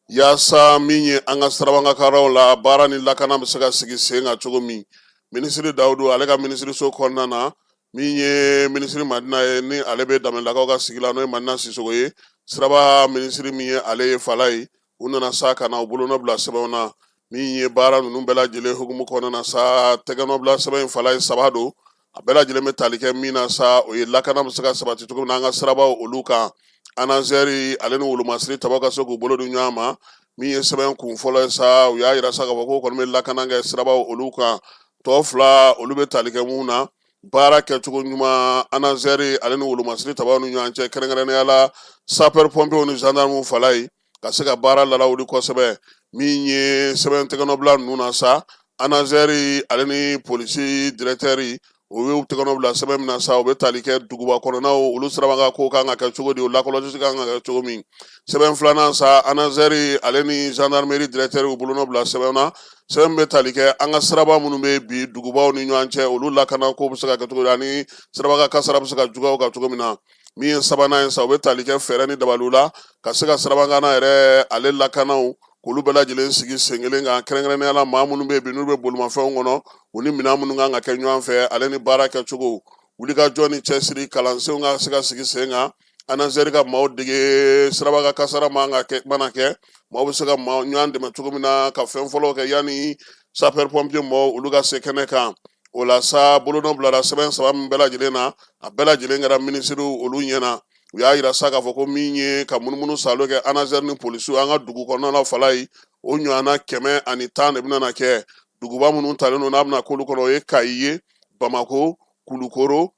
yaasa min ye an ka sirabakankasaaraw la baara ni lakana bɛ se ka sigi sen kan cogo min. Minisiri Dawudu ale ka minisiriso kɔnɔna na, min ye minisiri Madina ye, ni ale bɛ Danbɛlɛlakaw ka sigi la, n'o ye Madina Sisogo ye, siraba minisiri min ye ale ye Falaye, u nana sa ka na u bolonɔ bila sɛbɛnw na. Min ye baara ninnu bɛɛ lajɛlen hukumu kɔnɔna na sa, tɛgɛnɔ bila sɛbɛn in Falaye saba don. A bɛɛ lajɛlen bɛ tali kɛ min na sa, o ye lakana bɛ se ka sabati cogo min na an ka sirabaw olu kan, ANASER ale ni wolomasiri tabaw ka se k'u bolo di ɲɔgɔn ma. Min ye sɛbɛn kun fɔlɔ ye sa, u y'a yira sa k'a fɔ k'o kɔni bɛ lakana kɛ sirabaw olu kan. Tɔ fila, olu bɛ tali kɛ mun na? Baara kɛcogo ɲuman ANASER ale ni wolomasiri tabaw ni ɲɔgɔn cɛ, kɛrɛnkɛrɛnnenya la sapeur pompiers ni gendarmes Falaye, ka se ka baara lalawuli kosɛbɛ. Min ye sɛbɛn tɛgɛnɔbila ninnu na sa, ANASER ale ni polisi directeur, o y'u tɛgɛnɔ bila sɛbɛn min na sa, o bɛ tali kɛ duguba kɔnɔnaw olu sirabakan ko kan ka kɛ cogo di, o lakɔlɔsi kan ka kɛ cogo min. Sɛbɛn filanan sa, ANASER ale ni gendarmerie directeur u bolonɔ bila sɛbɛn na, sɛbɛn bɛ tali kɛ an ka siraba minnu bɛ bi dugubaw ni ɲɔgɔn cɛ, olu lakana ko bɛ se ka kɛ cogo di ani sirabakan kasara bɛ se ka juguya ka cogo min na. Min ye sabanan ye sa, o bɛ tali kɛ fɛɛrɛ ni dabaliw la ka se ka sirabakan yɛrɛ ale lakanaw k'olu bɛɛ lajɛlen sigi sen kelen kan, kɛrɛnkɛrɛnnenya la maa minnu bɛ yen bi n'u bɛ bolimafɛnw kɔnɔ, u ni minɛn minnu kan ka kɛ ɲɔgɔn fɛ, ale ni baara kɛcogo, wulikajɔ ni cɛsiri, kalansenw ka se ka sigi sen kan, ANASER ka maaw dege sirabakan kasara mana kɛ, maaw bɛ se ka maa ɲɔgɔn dɛmɛ cogo min na ka fɛn fɔlɔw kɛ yanni sapeur pompier mɔgɔw olu ka se kɛnɛ kan. O la sa, bolonɔ bilara sɛbɛn saba min bɛɛ lajɛlen na, a bɛɛ lajɛlen kɛra minisiriw olu ɲɛna. U y'a yira sa k'a fɔ ko min ye ka munumunu salo kɛ ANASER ni polisiw an ka dugu kɔnɔna la Falaye, o ɲɔgɔnna 110 de bɛna kɛ. Duguba minnu talen don n'a bɛna k'olu kɔnɔ, o ye Kayi ye, Bamako, Kulukoro,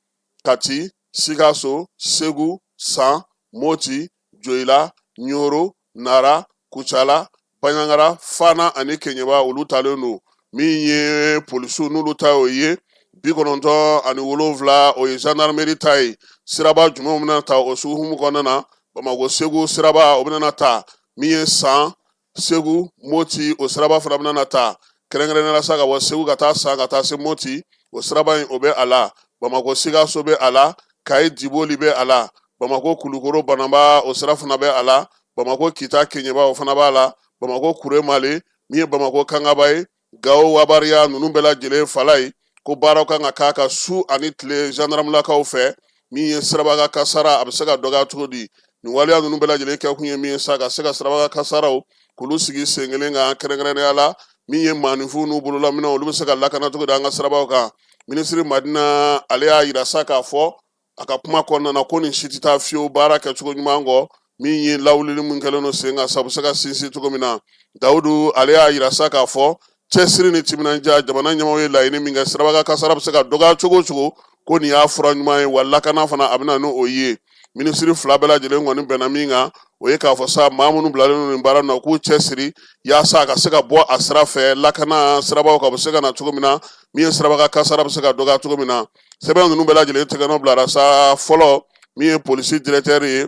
Kati, Sikaso, Segu, San, Moti, Joyila, Ɲoro, Nara, Kucala, Banjagara, Fana ani Keɲeba, olu talen don. Min ye polisiw n'olu ta o ye 97, o ye gendarmerie ta ye. Siraba jumɛnw bɛna ta o sugu hukumu kɔnɔna na? Bamakɔ Segu siraba, o bɛna ta. Min ye San Segu Moti, o siraba fana bɛna ta, kɛrɛnkɛrɛnnenya la sa ka bɔ Segu ka taa San ka taa se Moti, o siraba in o bɛ a la. Bamakɔ Sikaso bɛ a la, Kayi Diboli bɛ a la, Bamakɔ Kulukoro Banaba, o sira fana bɛ a la, Bamakɔ Kita Keɲeba, o fana b'a la, Bamakɔ Kuremale, min ye Bamakɔ Kangaba ye, Gawo Wabariya, ninnu bɛɛ lajɛlen fala ye ko baaraw kan ka k'a kan su ani tile gendarmelakaw fɛ. Min ye siraba kan kasara, a bɛ se ka dɔgɔya cogo di? Nin waleya ninnu bɛɛ lajɛlen kɛ kun ye min ye sa, ka se ka siraba kan kasaraw k'olu sigi sen kelen kan, kɛrɛnkɛrɛnnenya la min ye maaninfinw n'u bololaminɛw, olu bɛ se ka lakana cogo di an ka sirabaw kan. Minisiri Madina, ale y'a yira sa k'a fɔ a ka kuma kɔnɔna na ko nin si tɛ taa fiyewu baara kɛcogo ɲuman kɔ. Min ye lawulili min kɛlen don sen kan sa, u bɛ se ka sinsin cogo min na. Dawudu, ale y'a yira sa k'a fɔ cɛsiri ni timinandiya, jamana ɲɛmaaw ye laɲini min kɛ, siraba kan kasara bɛ se ka dɔgɔya cogo o cogo, ko nin y'a fura ɲuman ye, wa lakana fana a bɛ na n'o ye. Minisiri fila bɛɛ lajɛlen kɔni bɛnna min kan, o ye k'a fɔ sa maa minnu bilalen don nin baara na, k'u cɛsiri yaasa a ka se ka bɔ a sira fɛ, lakana sirabaw kan bɛ se ka na cogo min na, min ye siraba kan kasara bɛ se ka dɔgɔya cogo min na. Sɛbɛn ninnu bɛɛ lajɛlen tɛgɛnɔ bilara sa fɔlɔ, min ye polisi directeur ye,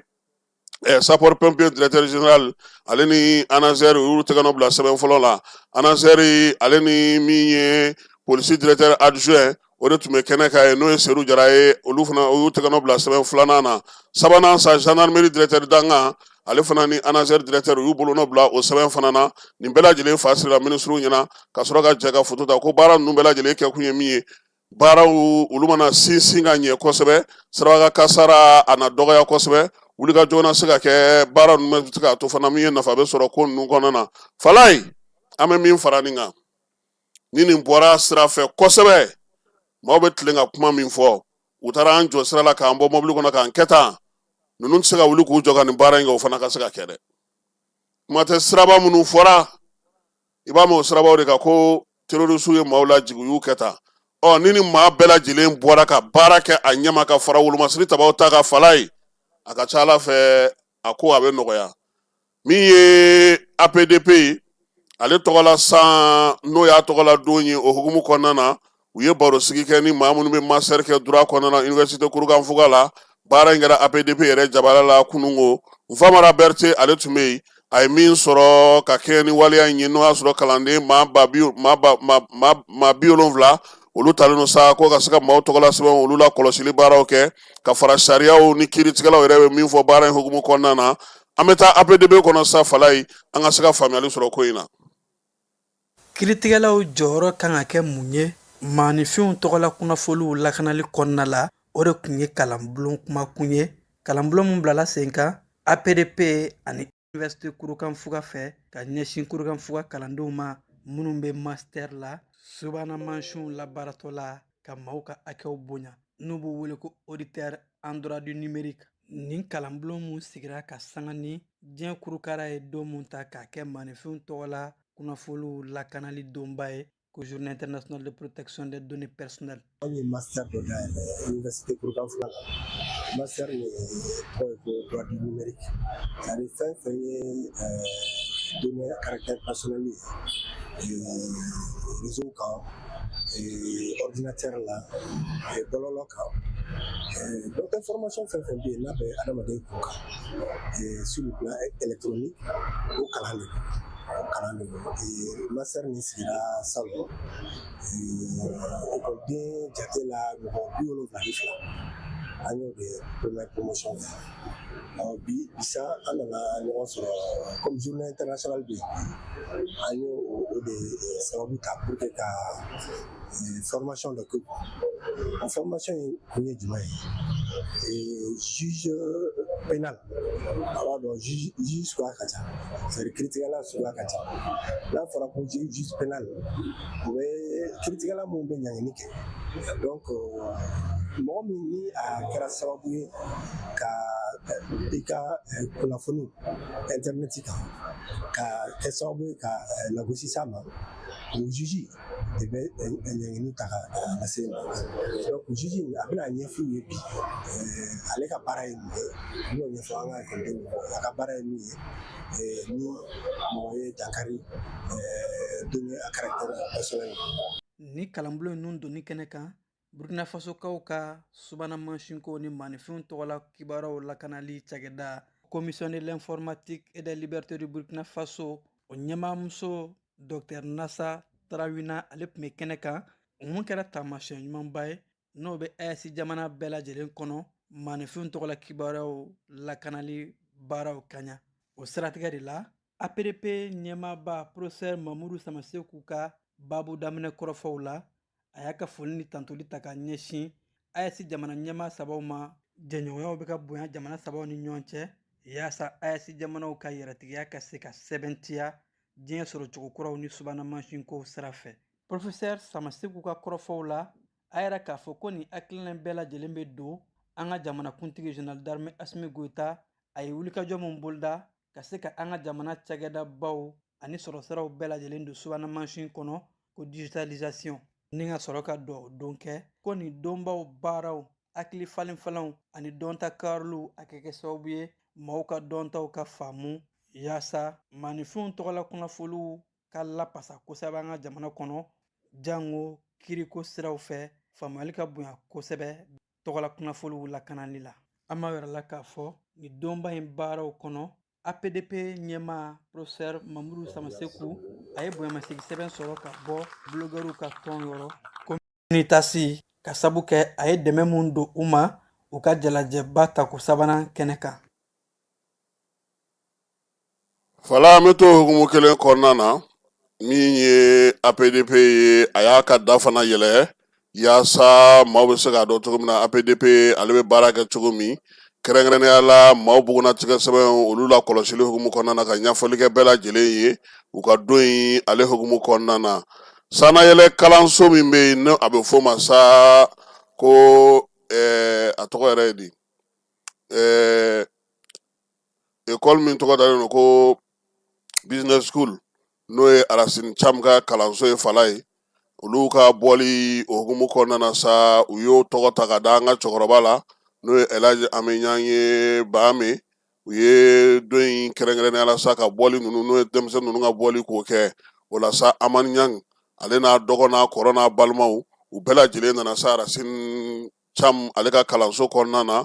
sapeur pompier directeur général, ale ni ANASER, u y'u tɛgɛnɔ bila sɛbɛn fɔlɔ la. ANASER, ale ni min ye polisi directeur adjoint, o de tun bɛ kɛnɛ kan ye, n'o ye Sedu Jara ye, olu fana u y'u tɛgɛnɔ bila sɛbɛn filanan na. Sabanan sa, gendarmerie directeur dankan, ale fana ni ANASER directeur, u y'u bolonɔ bila o sɛbɛn fana na. Nin bɛɛ lajɛlen fa sirila minisiriw ɲɛna ka sɔrɔ ka jɛ ka foto ta, ko baara ninnu bɛɛ lajɛlen kɛkun ye min ye, baaraw olu mana sinsin ka ɲɛ kosɛbɛ, siraba kan kasara a na dɔgɔya kosɛbɛ, wulikajɔ na se ka kɛ, baara ninnu bɛ se k'a to fana min ye nafa bɛ sɔrɔ ko ninnu kɔnɔna na. Falayi, an bɛ min fara nin kan, ni nin bɔra sira fɛ kosɛbɛ, maaw bɛ tilen ka kuma min fɔ, u taara an jɔ sira la k'an bɔ mɔbili kɔnɔ k'an kɛ tan, ninnu tɛ se ka wuli k'u jɔ ka nin baara in kɛ, o fana ka se ka kɛ dɛ. Kuma tɛ siraba minnu fɔra, i b'a mɛn o sirabaw de kan ko terrorisiw ye maaw lajigin, u y'u kɛ tan. Ɔ ni maa bɛɛ lajɛlen bɔra ka baara kɛ a ɲɛma ka fara wolomasiri tabaw ta ka fala ye, a ka ca ala fɛ a ko a bɛ nɔgɔya. Min ye APDP ye, ale tɔgɔla san, n'o y'a tɔgɔla don ye, o hukumu kɔnɔna na, u ye barosigi kɛ ni maa minnu bɛ master kɛ droit kɔnɔna na université Kurukanfuga la. Baara in kɛra APDP yɛrɛ jabala la kununko. Nfamara Berete, ale tun bɛ yen. A ye min sɔrɔ ka kɛɲɛ ni waleya in ye, n'o y'a sɔrɔ kalanden maa ba bi maa ba maa maa maa 70, olu talen don sa ko ka se ka maaw tɔgɔla sɛbɛn, olu la kɔlɔsili baaraw kɛ ka fara sariyaw ni kiiritigɛlaw yɛrɛ bɛ min fɔ baara in hukumu kɔnɔna na. An bɛ taa APDP kɔnɔ sa Falayi, an ka se ka faamuyali sɔrɔ ko in na. Kiiritigɛlaw jɔyɔrɔ kan ka kɛ mun ye maaninfinw tɔgɔla kunnafoniw lakanali kɔnɔna la? O de tun ye kalanbulon kumakun ye, kalanbulon min bilala sen kan APDP ani Université Kurukanfuga fɛ ka ɲɛsin Kurukanfuga kalandenw ma minnu bɛ master la subahana mansinw labaaratɔ la ka maaw ka hakɛw bonya, n'u b'u wele ko auditeur en droit du numérique. Nin kalanbulon mun sigira ka sanga ni diɲɛ kurukara ye don mun ta k'a kɛ maaninfinw tɔgɔ la kunnafoniw lakanali donba ye, ko journée internationale de protection des données personnelles. Anw ye master dɔ dayɛlɛ université Kurukanfuga la. Master nin tɔgɔ ye ko droit du numérique, c'est à dire fɛn fɛn ye données à caractère personnel ye réseau kan, ordinateur la, bɔlɔlɔ kan, donc information fɛn fɛn bɛ yen n'a bɛ adamaden kun kan sur le plan électronique, o kalan de don, o kalan de don. Master nin sigira salon, ekɔliden jate la mɔgɔ 72, an y'o de première promotion kɛ. Bi sa an nana ɲɔgɔn sɔrɔ comme journée internationale bɛ yen, an y'o o de sababu ta pour que ka formation dɔ kɛ. O formation in kun ye jumɛn ye? Juge pénal, a b'a dɔn juge suguya ka ca, c'est à dire kiiritigɛla suguya ka ca. N'a fɔra ko juge pénal, o bɛ kiiritigɛla minnu bɛ ɲangini kɛ, donc mɔgɔ min ni a kɛra sababu ye ka i ka kunnafoni internet kan, ka kɛ sababu ye ka lagosi s'a ma, o juge de bɛ ɲangini ta ka lase ma. Donc juge a bɛna ɲɛf'u ye bi ale ka baara ye mun ye. A bɛna ɲɛfɔ an ka ekɔlidenw ɲɛna a ka baara ye min ye ni mɔgɔ ye dankari donné à caractère personnel. Ni kalanbulon ninnu donni kɛnɛ kan, Burkina Fasokaw ka subahana mansinko ni maaninfinw tɔgɔla kibaruyaw lakanali cakɛda, Commission de l'informatique et des libertés du Burkina Faso, o ɲɛmaamuso Dr Nasa Tarawina, ale tun bɛ kɛnɛ kan. O mun kɛra taamasiyɛn ɲumanba ye, n'o bɛ AES jamana bɛɛ lajɛlen kɔnɔ maaninfinw tɔgɔla kibaruyaw lakanali baaraw ka ɲa. O siratigɛ de la, APDP ɲɛmaaba professeur Mamudu Samaseku ka baabu daminɛ kɔrɔfɔw la, a y'a ka foli ni tantoli ta ka ɲɛsin AES jamana ɲɛmaa sabaw ma. Jɛɲɔgɔnyaw bɛ ka bonya jamana sabaw ni ɲɔgɔn cɛ yaasa AES jamanaw ka yɛrɛtigiya ka se ka sɛbɛntiya diɲɛ sɔrɔcogo kuraw ni subahana mansinkow sira fɛ. Professeur Samaseku ka kɔrɔfɔw la, a yɛrɛ k'a fɔ ko nin hakilina bɛɛ lajɛlen bɛ don an ka jamanakuntigi général d'armée Asimi Goyita, a ye wulikajɔ min boloda ka se ka an ka jamana cakɛdabaw ani sɔrɔsiraw bɛɛ lajɛlen don subahana mansin kɔnɔ, ko digitalisation, ni ka sɔrɔ ka duwawu don kɛ ko nin donbaw baaraw, hakili falen falenw ani dɔnta kariliw, a kɛ sababu ye maaw ka dɔntaw ka faamu yaasa maaninfinw tɔgɔla kunnafoniw ka lapasa kosɛbɛ an ka jamana kɔnɔ, jango kiriko siraw fɛ, faamuyali ka bonya kosɛbɛ tɔgɔla kunnafoniw lakanali la. An b'a yɛrɛ la k'a fɔ nin donba in baaraw kɔnɔ, APDP ɲɛmaa professeur Mamudu Samaseku, a ye bonyamasegin sɛbɛn sɔrɔ ka bɔ bulogɛriw ka tɔn yɔrɔ Communitasi, ka sabu kɛ a ye dɛmɛ mun don u ma u ka jalajɛba tako sabanan kɛnɛ kan. Fala, an bɛ to hukumu kelen kɔnɔna na. Min ye APDP ye, a y'a ka da fana yɛlɛ yaasa maaw bɛ se k'a dɔn cogo min na APDP ale bɛ baara kɛ cogo min, kɛrɛnkɛrɛnnenya la maaw bugunnatigɛ sɛbɛn olu la kɔlɔsili hukumu kɔnɔna na, ka ɲɛfɔli kɛ bɛɛ lajɛlen ye u ka don in ale hukumu kɔnɔna na. Sannayɛlɛ kalanso min bɛ yen, n'o a bɛ f'o ma sa ko a tɔgɔ yɛrɛ ye di, ekɔli min tɔgɔ dalen don ko business school, n'o ye Arasini Cam ka kalanso ye, fala ye, olu ka bɔli o hukumu kɔnɔna na sa, u y'o tɔgɔ ta ka da an ka cɛkɔrɔba la, n'o ye Elaji Ame ye Baame. U ye don in kɛrɛnkɛrɛnnenya la sa ka bɔli ninnu, n'o ye denmisɛnnin ninnu ka bɔli, k'o kɛ o la sa. Amani Ɲang ale n'a dɔgɔ n'a kɔrɔ n'a balimaw, u bɛɛ lajɛlen nana sa Arasini Cam ale ka kalanso kɔnɔna na.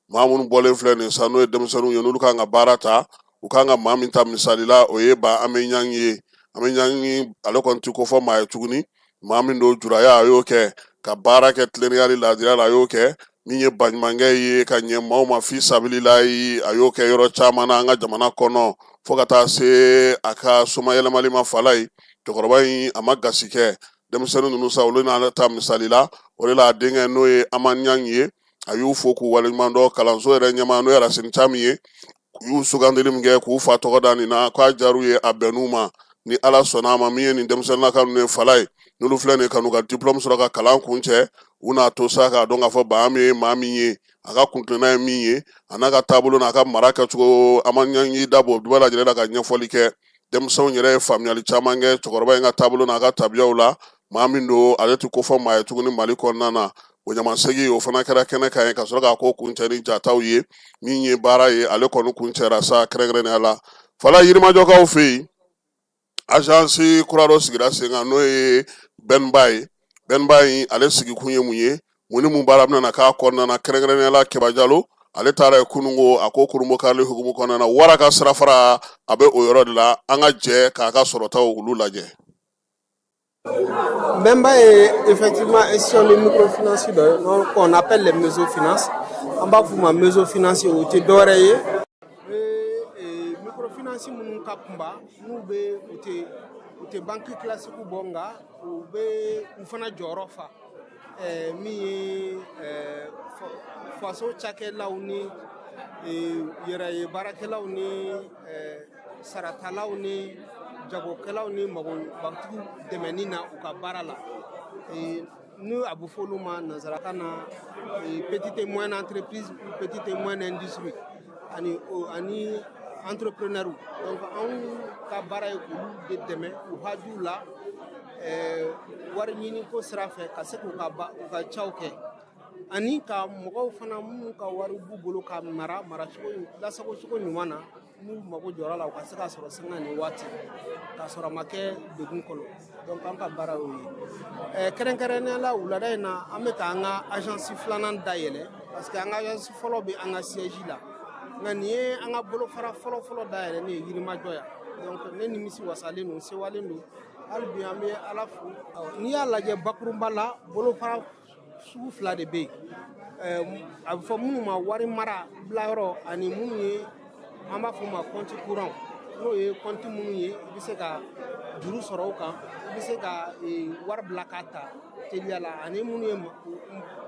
Maa minnu bɔlen filɛ nin sa, n'o ye denmisɛnninw ye, n'olu kan ka baara ta, u kan ka maa min ta misali la, o ye ba Ame Ɲang ye. Ame Ɲang ale kɔni ti ko fɔ maa ye tuguni. Maa min don, juraya a y'o kɛ, ka baara kɛ tilennenya ni laadiriya la, a y'o kɛ. Min ye baɲumankɛ ye ka ɲɛ maaw ma fi sabililayi, a y'o kɛ yɔrɔ caman na an ka jamana kɔnɔ, fo ka taa se a ka somayɛlɛmali ma. Fala ye, cɛkɔrɔba in a ma gasi kɛ. Denmisɛnnin ninnu sa, olu n'a ta misali la, o de la a denkɛ, n'o ye Amani Ɲang ye, a y'u fo k'u waleɲuman dɔn. Kalanso yɛrɛ ɲɛmaa, n'o ye Arasini Cam ye, u y'u sugandili min kɛ k'u fa tɔgɔ da nin na, k'a diyar'u ye, a bɛnn'u ma. Ni Ala sɔnna a ma, min ye nin denmisɛnninlaka ninnu ye, fala ye, n'olu filɛ nin ye ka n'u ka diplôme sɔrɔ ka kalan kuncɛ, u n'a to sa k'a dɔn k'a fɔ Baame ye maa min ye, a ka kuntilenna ye min ye, a n'a ka taabolo n'a ka mara kɛcogo. Amani Ɲang y'i da bɔ bɛɛ lajɛlen la ka ɲɛfɔli kɛ. Denmisɛnw yɛrɛ ye faamuyali caman kɛ cɛkɔrɔba in ka taabolo n'a ka tabiyaw la. Maa min don, ale tɛ ko fɔ maa ye tuguni Mali kɔnɔna na. Bonyamasegin o fana kɛra kɛnɛ kan ye, ka sɔrɔ k'a ko kuncɛ ni jataw ye. Min ye baara ye, ale kɔni kuncɛra sa kɛrɛnkɛrɛnnenya la. Fala, Yirimajɔkaw fɛ yen, agence kura dɔ sigira sen kan, n'o ye Bɛnba ye. Bɛnba in ale sigikun ye mun ye, mun ni mun baara bɛna na k'a kɔnɔna na, kɛrɛnkɛrɛnnenya la? Keba Jalo ale taara ye kununko, a ko kurunbonkarili hukumu kɔnɔna na, wara ka sirafara a bɛ o yɔrɔ de la. An ka jɛ k'a ka sɔrɔtaw olu lajɛ. Bɛnba ye effectivement institution de microfinance dɔ ye qu'on appelle les mesofinances. An b'a f'u ma mesofinance. O tɛ dɔwɛrɛ ye, microfinance minnu ka kunba, n'u bɛ u tɛ banque classique bɔ, nka u bɛ u fana jɔyɔrɔ fa min ye faso cakɛlaw ni yɛrɛ ye baarakɛlaw ni saratalaw ni jagokɛlaw ni magobatigiw dɛmɛni na u ka baara la, n'u a bɛ fɔ olu ma nanzarakan na petite et moyenne entreprise, petite et moyenne industrie, ani entrepreneur. Donc anw ka baara ye k'olu de dɛmɛ u hajuw la wari ɲini ko sira fɛ, ka se k'u ka u ka caw kɛ, ani ka mɔgɔw fana minnu ka wari b'u bolo ka mara maracogo lasagocogo ɲuman na, n'u mago jɔra la, u ka se ka sɔrɔ sanga ni waati k'a sɔrɔ a ma kɛ degun kɔnɔ. Donc an ka baara y'o ye. Kɛrɛnkɛrɛnnenya la, wulada in na, an bɛ ka an ka agence filanan dayɛlɛ, parce que an ka agence fɔlɔ bɛ an ka siège la, nka nin ye an ka bolofara fɔlɔ fɔlɔ dayɛlɛ ne ye Yirimajɔ yan. Donc ne nimisi wasalen don, sewalen don. Hali bi an bɛ Ala fo. N'i y'a lajɛ bakurunba la, bolofara sugu fila de bɛ yen. A bɛ fɔ minnu ma wari mara bilayɔrɔ, ani minnu ye an b'a fɔ o ma compte courant, n'o ye compte minnu ye i bɛ se ka juru sɔrɔ o kan, i bɛ se ka wari bila k'a ta teliya la, ani minnu ye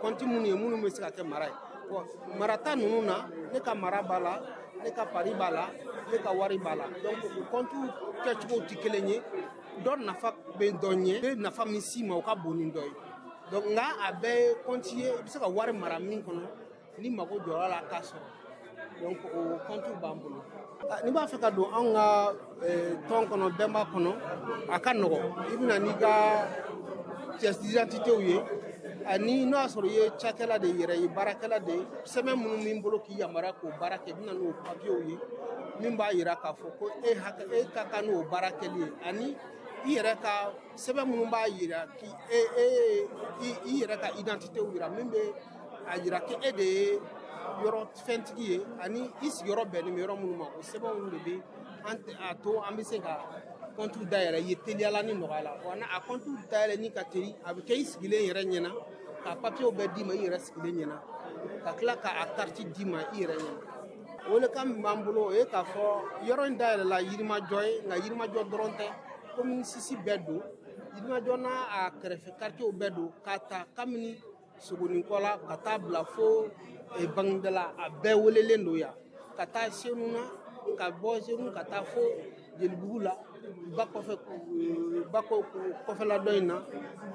compte minnu ye minnu bɛ se ka kɛ mara ye. Bon, marata ninnu na, ne ka mara b'a la, ne ka pari b'a la, ne ka wari b'a la. Donc o compte kɛcogow tɛ kelen ye. Dɔ nafa bɛ dɔ ɲɛ, bɛ nafa min s'i ma, o ka bon ni dɔ ye. Donc nka a bɛɛ ye compte ye, i bɛ se ka wari mara min kɔnɔ, ni mago jɔra la k'a sɔrɔ. Donc o compte b'an bolo. N'i b'a fɛ ka don anw ka tɔn kɔnɔ, bɛnba kɔnɔ, a ka nɔgɔ. I bɛna n'i ka pièce d'identité ye, ani n'o y'a sɔrɔ i ye cakɛla de yɛrɛ ye, baarakɛla de ye, sɛbɛn minnu b'i bolo k'i yamaruya k'o baara kɛ, i bɛna n'o papiyew ye min b'a yira k'a fɔ ko e hakɛ e ka kan n'o baara kɛli ye, ani i yɛrɛ ka sɛbɛn minnu b'a yira k'i e e i yɛrɛ ka identité yira, min bɛ a yira k'e de ye yɔrɔ fɛntigi ye, ani i sigiyɔrɔ bɛnnen bɛ yɔrɔ minnu ma. O sɛbɛnw de bɛ an a to an bɛ se ka kɔntu dayɛlɛ i ye teliyala ni nɔgɔya la. Wa a kɔntu dayɛlɛ ni ka teli, a bɛ kɛ i sigilen yɛrɛ ɲɛna, ka papiyew bɛɛ d'i ma i yɛrɛ sigilen ɲɛna, ka tila k'a kariti d'i ma i yɛrɛ ɲɛna. Welekan min b'an bolo, o ye k'a fɔ yɔrɔ in dayɛlɛla Yirimajɔ ye, nka Yirimajɔ dɔrɔn tɛ, commune 6 bɛɛ don. Yirimajɔ n'a a kɛrɛfɛ quartier bɛɛ don, k'a ta kabini Sogoninkɔ la ka taa bila fo Banginda la, a bɛɛ welelen don yan, ka taa Senu na, ka bɔ Senu ka taa fo Jelibugu la, ba kɔfɛ, ba kɔfɛla dɔ in na,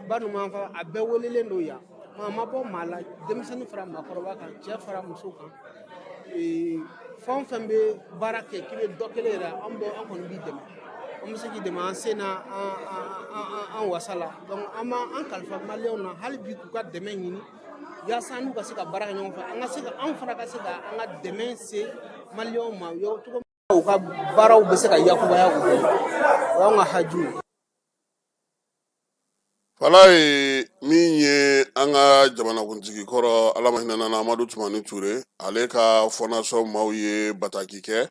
ba numanfa, a bɛɛ welelen don yan. Maa ma bɔ maa la, denmisɛnnin fara maakɔrɔba kan, cɛ fara muso kan, fɛn o fɛn bɛ baara kɛ k'i bɛ dɔ kelen yɛrɛ, an bɛ an kɔni b'i dɛmɛ, an bɛ se k'i dɛmɛ an se na an wasa la. Donc an b'an kalifa maliyɛnw na hali bi k'u ka dɛmɛ ɲini yaasa n'u ka se ka baara kɛ ɲɔgɔn fɛ, an ka se ka anw fana ka se ka an ka dɛmɛ se maliyɛnw ma yɔrɔ cogo u ka baaraw bɛ se ka yakubaya u bolo. O y'anw ka haju ye. Falaye, min ye an ka jamanakuntigi kɔrɔ, Ala ma hinɛ na, Amadu Tumani Ture, ale ka fondation maaw ye bataki kɛ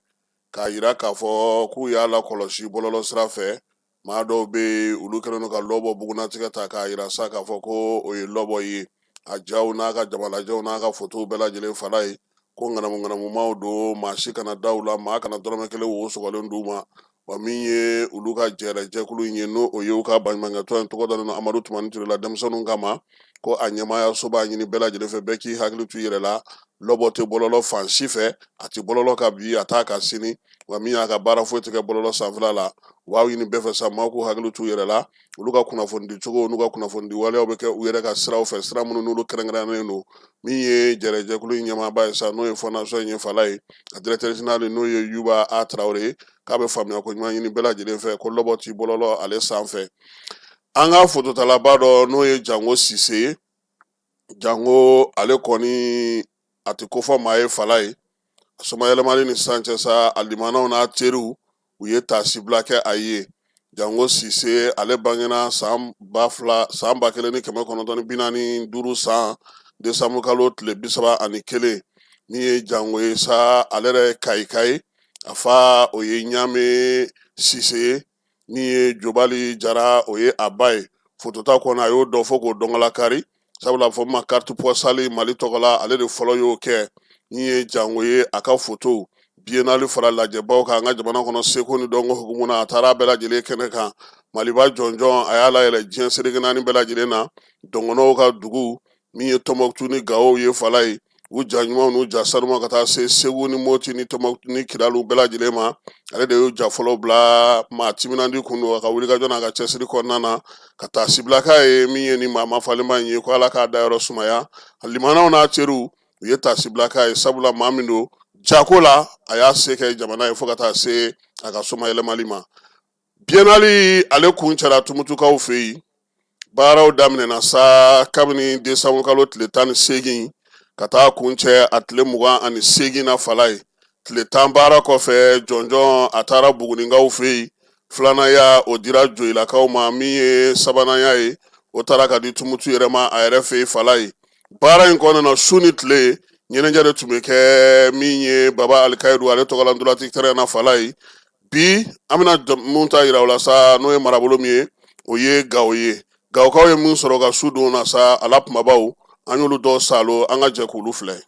k'a yira k'a fɔ k'u y'a lakɔlɔsi bɔlɔlɔ sira fɛ. Maa dɔw bɛ yen, olu kɛlen don ka lɔbɔ bugunnatigɛ ta k'a yira sa k'a fɔ ko o ye lɔbɔ ye, a jaw n'a ka jamalajɛw n'a ka fotow bɛɛ lajɛlen. Falaye ko ŋanamu ŋanamumaw don, maa si kana da u la, maa kana dɔrɔmɛ kelen wo sɔgɔlen d'u ma. Wa min ye olu ka jɛrɛ jɛkulu in ye, n'o o ye u ka baɲumankɛtɔn in tɔgɔ dalen don Amadu Tumani Ture la denmisɛnninw kama, ko a ɲɛmaayaso b'a ɲini bɛɛ lajɛlen fɛ, bɛɛ k'i hakili to i yɛrɛ la. Lɔbɔ tɛ bɔlɔlɔ fan si fɛ, a tɛ bɔlɔlɔ kan bi, a t'a kan sini, wa min y'a ka baara foyi tɛ kɛ bɔlɔlɔ sanfɛla la. U b'a ɲini bɛɛ fɛ sa, maaw k'u hakili t'u yɛrɛ la. Olu ka kunnafonidi cogo n'u ka kunnafonidi waleyaw bɛ kɛ u yɛrɛ ka siraw fɛ, sira minnu n'olu kɛrɛnkɛrɛnnen don. Min ye jɛrɛjɛkulu in ɲɛmaaba ye sa, n'o ye fondation in ye, Falaye, a directeur général, n'o ye Yuba A Tarawele ye, k'a bɛ faamuya ko ɲuman ɲini bɛɛ lajɛlen fɛ ko lɔbɔ ti bɔlɔlɔ ale sanfɛ. An ka fototalaba dɔ, n'o ye Jango Sise ye, Jango ale kɔni a tɛ kofɔ maa ye. Falaye, a somayɛlɛmali ni sisan cɛ sa, a limanaw n'a teriw, u ye taasibila kɛ a ye. Jango Sise, ale bangena san ba fila, san 1945 san desanburu kalo tile 31. Min ye Jango ye sa, ale yɛrɛ ye Kayika ye, a fa o ye Ɲame Sise ye, min ye Jobali Jara, o ye a ba ye. Fotota kɔnɔ, a y'o dɔn fo k'o dɔnkala kari, sabula a fɔ ma carte postale Mali tɔgɔ la, ale de fɔlɔ y'o kɛ. Min ye Jango ye, a ka foto biennale fara lajɛbaw kan an ka jamana kɔnɔ, seko ni dɔnko hukumu na, a taara a bɛɛ lajɛlen kɛnɛ kan. Maliba jɔnjɔn, a y'a layɛlɛ diɲɛ seleke naani bɛɛ lajɛlen na. Dɔngɔnɔw ka dugu min ye Tɔnbɔkutu ni Gawo ye, Falaye, u ja ɲumanw n'u ja sanuman, ka taa se Segu ni Moti ni Tɔnbɔkutu ni Kidaliw bɛɛ lajɛlen ma, ale de y'u ja fɔlɔ bila. Maa timinandi kun don a ka wulikajɔ n'a ka cɛsiri kɔnɔna na. Ka taasibila k'a ye, min ye ni maa mafalenba in ye, ko Ala k'a dayɔrɔ sumaya. A limanaw n'a teriw, u ye taasibila k'a ye, sabula maa min don Jako la, a y'a se kɛ jamana ye fo ka taa se a ka somayɛlɛmali ma. Biennale ale kuncɛra Tumutukaw fɛ yen. Baaraw daminɛna sa kabini desanburu kalo tile 18 ka taa kuncɛ a tile 28 na. Fala ye tile 10 baara kɔfɛ, jɔnjɔn a taara Buguninkaw fɛ yen. Filananya o dira Joyilakaw ma, min ye sabananya ye o taara ka di Tumutu yɛrɛ ma a yɛrɛ fɛ yen. Fala ye baara in kɔnɔna na, su ni tile ɲɛnajɛ de tun bɛ kɛ min ye Baba Alikayidu ale tɔgɔla ntolati terrain na. Fala ye bi an bɛna mun ta yira o la sa, n'o ye marabolo min ye, o ye Gawo ye. Gawokaw ye mun sɔrɔ ka su don na sa, a la kumabaw an y'olu dɔw salo, an ka jɛ k'olu filɛ.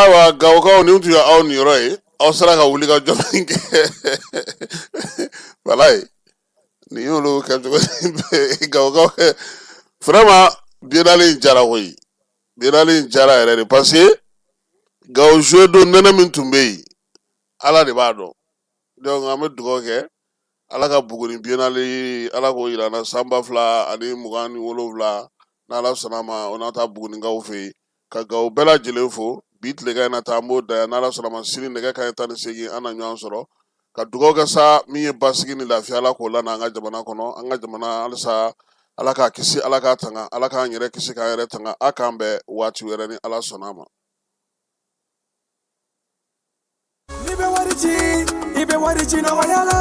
Ayiwa, Gawokaw, nin tun ye aw niyɔrɔ ye. Aw sera ka wuli ka jɔ min kɛ, walayi, nin y'olu kɛcogo Gawokaw. Vraiment, biennale in jara koyi, biennale in jara yɛrɛ de, parce que Gawo juillet don, nɛnɛ min tun bɛ yen, Ala de b'a dɔn. Donc an bɛ dugawu kɛ Ala ka Buguni biennale, Ala k'o yira an na san 2027, n'Ala sɔnna ma. O n'a ta, Bugunikaw fɛ yen, ka Gawo bɛɛ lajɛlen fo. Bi tilegan in na ta, an b'o da yan. N'Ala sɔnna ma, sini nɛgɛ kanɲɛ 18, an na ɲɔgɔn sɔrɔ ka dugawu kɛ sa. Min ye basigi ni lafiya, Ala k'o lana an ka jamana kɔnɔ. An ka jamana halisa, Ala k'a kisi, Ala k'a tanga, Ala k'an yɛrɛ kisi k'an yɛrɛ tanga. A k'an bɛn waati wɛrɛ ni Ala sɔnna ma. N'i bɛ wari ci, i bɛ wari ci nɔgɔya la.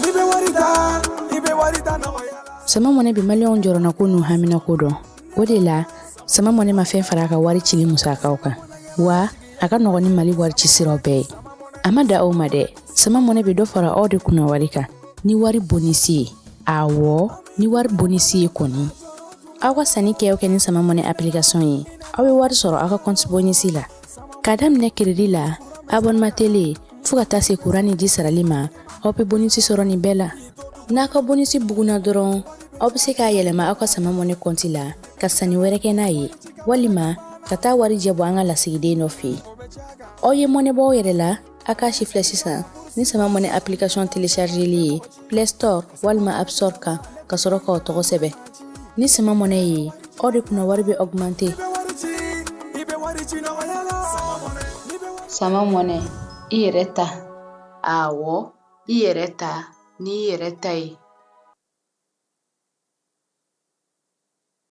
N'i bɛ wari ta, i bɛ wari ta nɔgɔya la. Sama Mɔnɛ bɛ Maliyɛnw jɔrɔnako n'u haminako dɔn. O de la, Sama Mɔnɛ ma fɛn fara a ka wari cili musakaw kan, wa a ka nɔgɔn ni Mali wari ci siraw bɛɛ ye. A ma dan o ma dɛ, Sama Mɔnɛ bɛ dɔ fara aw de kunna wari kan ni wari bonisi ye. Awɔ, ni wari bonisi ye kɔni. Aw ka sanni kɛ o kɛ ni Sama Mɔnɛ application ye, aw bɛ wari sɔrɔ aw ka compte bonisi la. K'a daminɛ crédit la, abonnement télé, fo ka taa se kuran ni ji sarali ma, aw bɛ bonisi sɔrɔ nin bɛɛ la. N'a ka bonisi bugunna dɔrɔn, aw bɛ se k'a yɛlɛma aw ka Sama Mɔnɛ kɔnti la ka sanni wɛrɛ kɛ n'a ye, walima ka taa warijɛ bɔ an ka lasigiden dɔ fɛ yen. Aw ye mɔnɛ bɔ aw yɛrɛ la. A k'a si filɛ sisan ni Sama Mɔnɛ application téléchargeli ye Play Store walima App Store kan, ka sɔrɔ k'aw tɔgɔ sɛbɛn. Ni Sama Mɔnɛ ye, aw de kunna wari bɛ augmenter. Sama Mɔnɛ, i yɛrɛ ta. Awɔ, i yɛrɛ ta n'i yɛrɛ ta ye.